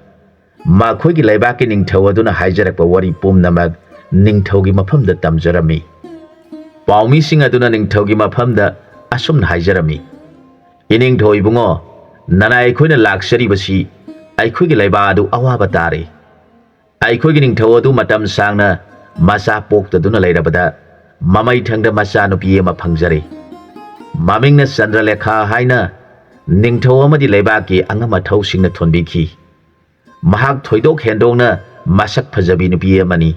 ꯃꯈꯣꯏꯒꯤ ꯂꯩꯕꯥꯛꯀꯤ ꯅꯤꯡꯊꯧ ꯑꯗꯨꯅ ꯍꯥꯏꯖꯔꯛꯄ ꯋꯥꯔꯤ ꯄꯨꯝꯅꯃꯛ ꯅꯤꯡꯊꯧꯒꯤ ꯃꯐꯝꯗ ꯇꯝꯖꯔꯝꯃꯤ꯫ ꯄꯥꯎꯃꯤꯁꯤꯡ ꯑꯗꯨꯅ ꯅꯤꯡꯊꯧꯒꯤ ꯃꯐꯝꯗ ꯑꯁꯨꯝꯅ ꯍꯥꯏꯖꯔꯝꯃꯤ, "ꯏꯅꯤꯡꯊꯧ ꯏꯕꯨꯡꯉꯣ, ꯅꯅꯥꯏ ꯑꯩꯈꯣꯏꯅ ꯂꯥꯛꯆꯔꯤꯕꯁꯤ ꯑꯩꯈꯣꯏꯒꯤ ꯂꯩꯕꯥꯛ ꯑꯗꯨ ꯑꯋꯥꯕ ꯇꯥꯔꯦ꯫ ꯑꯩꯈꯣꯏꯒꯤ ꯅꯤꯡꯊꯧ ꯑꯗꯨ ꯃꯇꯝ ꯁꯥꯡꯅ ꯃꯆꯥ ꯄꯣꯛꯇꯗꯨꯅ ꯂꯩꯔꯕꯗ ꯃꯃꯩꯊꯪꯗ ꯃꯆꯥꯅꯨꯄꯤ ꯑꯃ ꯐꯪꯖꯔꯦ꯫ ꯃꯃꯤꯡꯅ ꯆꯟꯗ꯭ꯔꯂꯦꯈꯥ ꯍꯥꯏꯅ ꯅꯤꯡꯊꯧ ꯑꯃꯗꯤ ꯂꯩꯕꯥꯛꯀꯤ ꯑꯉꯝ ꯑꯊꯧꯁꯤꯡꯅ ꯊꯣꯟꯕꯤꯈꯤ꯫ ꯃꯍꯥꯛ ꯊꯣꯏꯗꯣꯛ ꯍꯦꯟꯗꯣꯛꯅ ꯃꯁꯛ ꯐꯖꯕꯤ ꯅꯨꯄꯤ ꯑꯃꯅꯤ꯫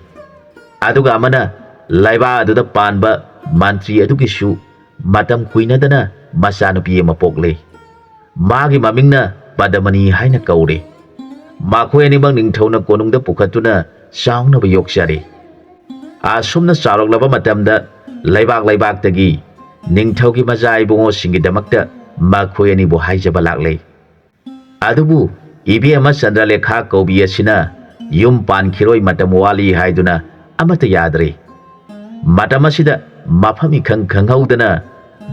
ꯑꯗꯨꯒ ꯑꯃꯅ ꯂꯩꯕꯥꯛ ꯑꯗꯨꯗ ꯄꯥꯟꯕ ꯃꯟꯇ꯭ꯔꯤ ꯑꯗꯨꯒꯤꯁꯨ ꯃꯇꯝ ꯀꯨꯏꯅꯗꯅ ꯃꯆꯥꯅꯨꯄꯤ ꯑꯃ ꯄꯣꯛꯂꯦ꯫ ꯃꯥꯒꯤ ꯃꯃꯤꯡꯅ ꯄꯗꯃꯅꯤ ꯍꯥꯏꯅ ꯀꯧꯔꯦ꯫ ꯃꯈꯣꯏ ꯑꯅꯤꯃꯛ ꯅꯤꯡꯊꯧꯅ ꯀꯣꯅꯨꯡꯗ ꯄꯨꯈꯠꯇꯨꯅ ꯆꯥꯎꯅꯕ ꯌꯣꯛꯆꯔꯦ꯫ ꯑꯁꯨꯝꯅ ꯆꯥꯎꯔꯛꯂꯕ ꯃꯇꯝꯗ ꯂꯩꯕꯥꯛ ꯂꯩꯕꯥꯛꯇꯒꯤ ꯅꯤꯡꯊꯧꯒꯤ ꯃꯆꯥ ꯏꯕꯨꯡꯉꯣꯁꯤꯡꯒꯤꯗꯃꯛꯇ ꯃꯈꯣꯏ ꯑꯅꯤꯕꯨ ꯍꯥꯏꯖꯕ ꯂꯥꯛꯂꯦ꯫ ꯑꯗꯨꯕꯨ ꯏꯕꯦꯝꯃ ꯆꯟꯗ꯭ꯔꯂꯦꯈꯥ ꯀꯧꯕꯤ ꯑꯁꯤꯅ ꯌꯨꯝ ꯄꯥꯟꯈꯤꯔꯣꯏ, ꯃꯇꯝ ꯋꯥꯠꯂꯤ ꯍꯥꯏꯗꯨꯅ ꯑꯃꯠꯇ ꯌꯥꯗ꯭ꯔꯦ꯫ ꯃꯇꯝ ꯑꯁꯤꯗ ꯃꯐꯝ ꯏꯈꯪ ꯈꯪꯍꯧꯗꯅ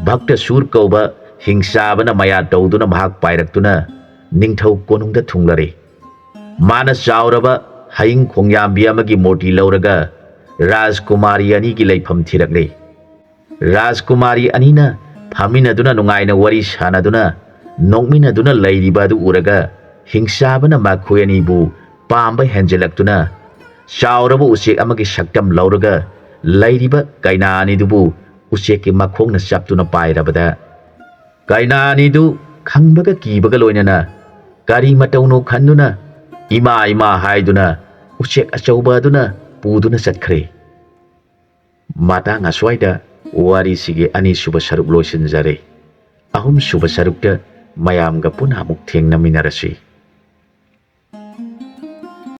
ꯚꯛꯇ ꯁꯨꯔ ꯀꯧꯕ ꯍꯤꯡꯆꯥꯕꯅ ꯃꯌꯥ ꯇꯧꯗꯨꯅ ꯃꯍꯥꯛ ꯄꯥꯏꯔꯛꯇꯨꯅ ꯅꯤꯡꯊꯧ ꯀꯣꯅꯨꯡꯗ ꯊꯨꯡꯂꯔꯦ꯫ ꯃꯥꯅ ꯆꯥꯎꯔꯕ ꯍꯌꯤꯡ ꯈꯣꯡꯌꯥꯝꯕꯤ ꯑꯃꯒꯤ ꯃꯨꯔꯇꯤ ꯂꯧꯔꯒ ꯔꯥꯖꯀꯨꯃꯥꯔꯤ ꯑꯅꯤꯒꯤ ꯂꯩꯐꯝ ꯊꯤꯔꯛꯂꯦ꯫ ꯔꯥꯖꯀꯨꯃꯥꯔꯤ ꯑꯅꯤꯅ ꯐꯝꯃꯤꯟꯅꯗꯨꯅ ꯅꯨꯡꯉꯥꯏꯅ ꯋꯥꯔꯤ ꯁꯥꯟꯅꯗꯨꯅ ꯅꯣꯛꯃꯤꯟꯅꯗꯨꯅ ꯂꯩꯔꯤꯕ ꯑꯗꯨ ꯎꯔꯒ ꯍꯤꯡꯆꯥꯕꯅ ꯃꯈꯣꯏ ꯑꯅꯤꯕꯨ ꯄꯥꯝꯕ ꯍꯦꯟꯖꯤꯜꯂꯛꯇꯨꯅ ꯆꯥꯎꯔꯕ ꯎꯆꯦꯛ ꯑꯃꯒꯤ ꯁꯛꯇꯝ ꯂꯧꯔꯒ ꯂꯩꯔꯤꯕ ꯀꯩꯅꯥ ꯑꯅꯤꯗꯨꯕꯨ ꯎꯆꯦꯛꯀꯤ ꯃꯈꯣꯡꯅ ꯆꯞꯇꯨꯅ ꯄꯥꯏꯔꯕꯗ ꯀꯩꯅꯥ ꯑꯅꯤꯗꯨ ꯈꯪꯕꯒ ꯀꯤꯕꯒ ꯂꯣꯏꯅꯅ ꯀꯔꯤ ꯃꯇꯧꯅꯣ ꯈꯟꯗꯨꯅ ꯏꯃꯥ ꯏꯃꯥ ꯍꯥꯏꯗꯨꯅ ꯎꯆꯦꯛ ꯑꯆꯧꯕ ꯑꯗꯨꯅ ꯄꯨꯗꯨꯅ ꯆꯠꯈ꯭ꯔꯦ꯫ ꯃꯇꯥꯡ ꯑꯁ꯭ꯋꯥꯏꯗ ꯋꯥꯔꯤꯁꯤꯒꯤ ꯑꯅꯤꯁꯨꯕ ꯁꯔꯨꯛ ꯂꯣꯏꯁꯤꯟꯖꯔꯦ꯫ ꯑꯍꯨꯝꯁꯨꯕ ꯁꯔꯨꯛꯇ ꯃꯌꯥꯝꯒ ꯄꯨꯟꯅ ꯑꯃꯨꯛ ꯊꯦꯡꯅꯃꯤꯟꯅꯔꯁꯤ꯫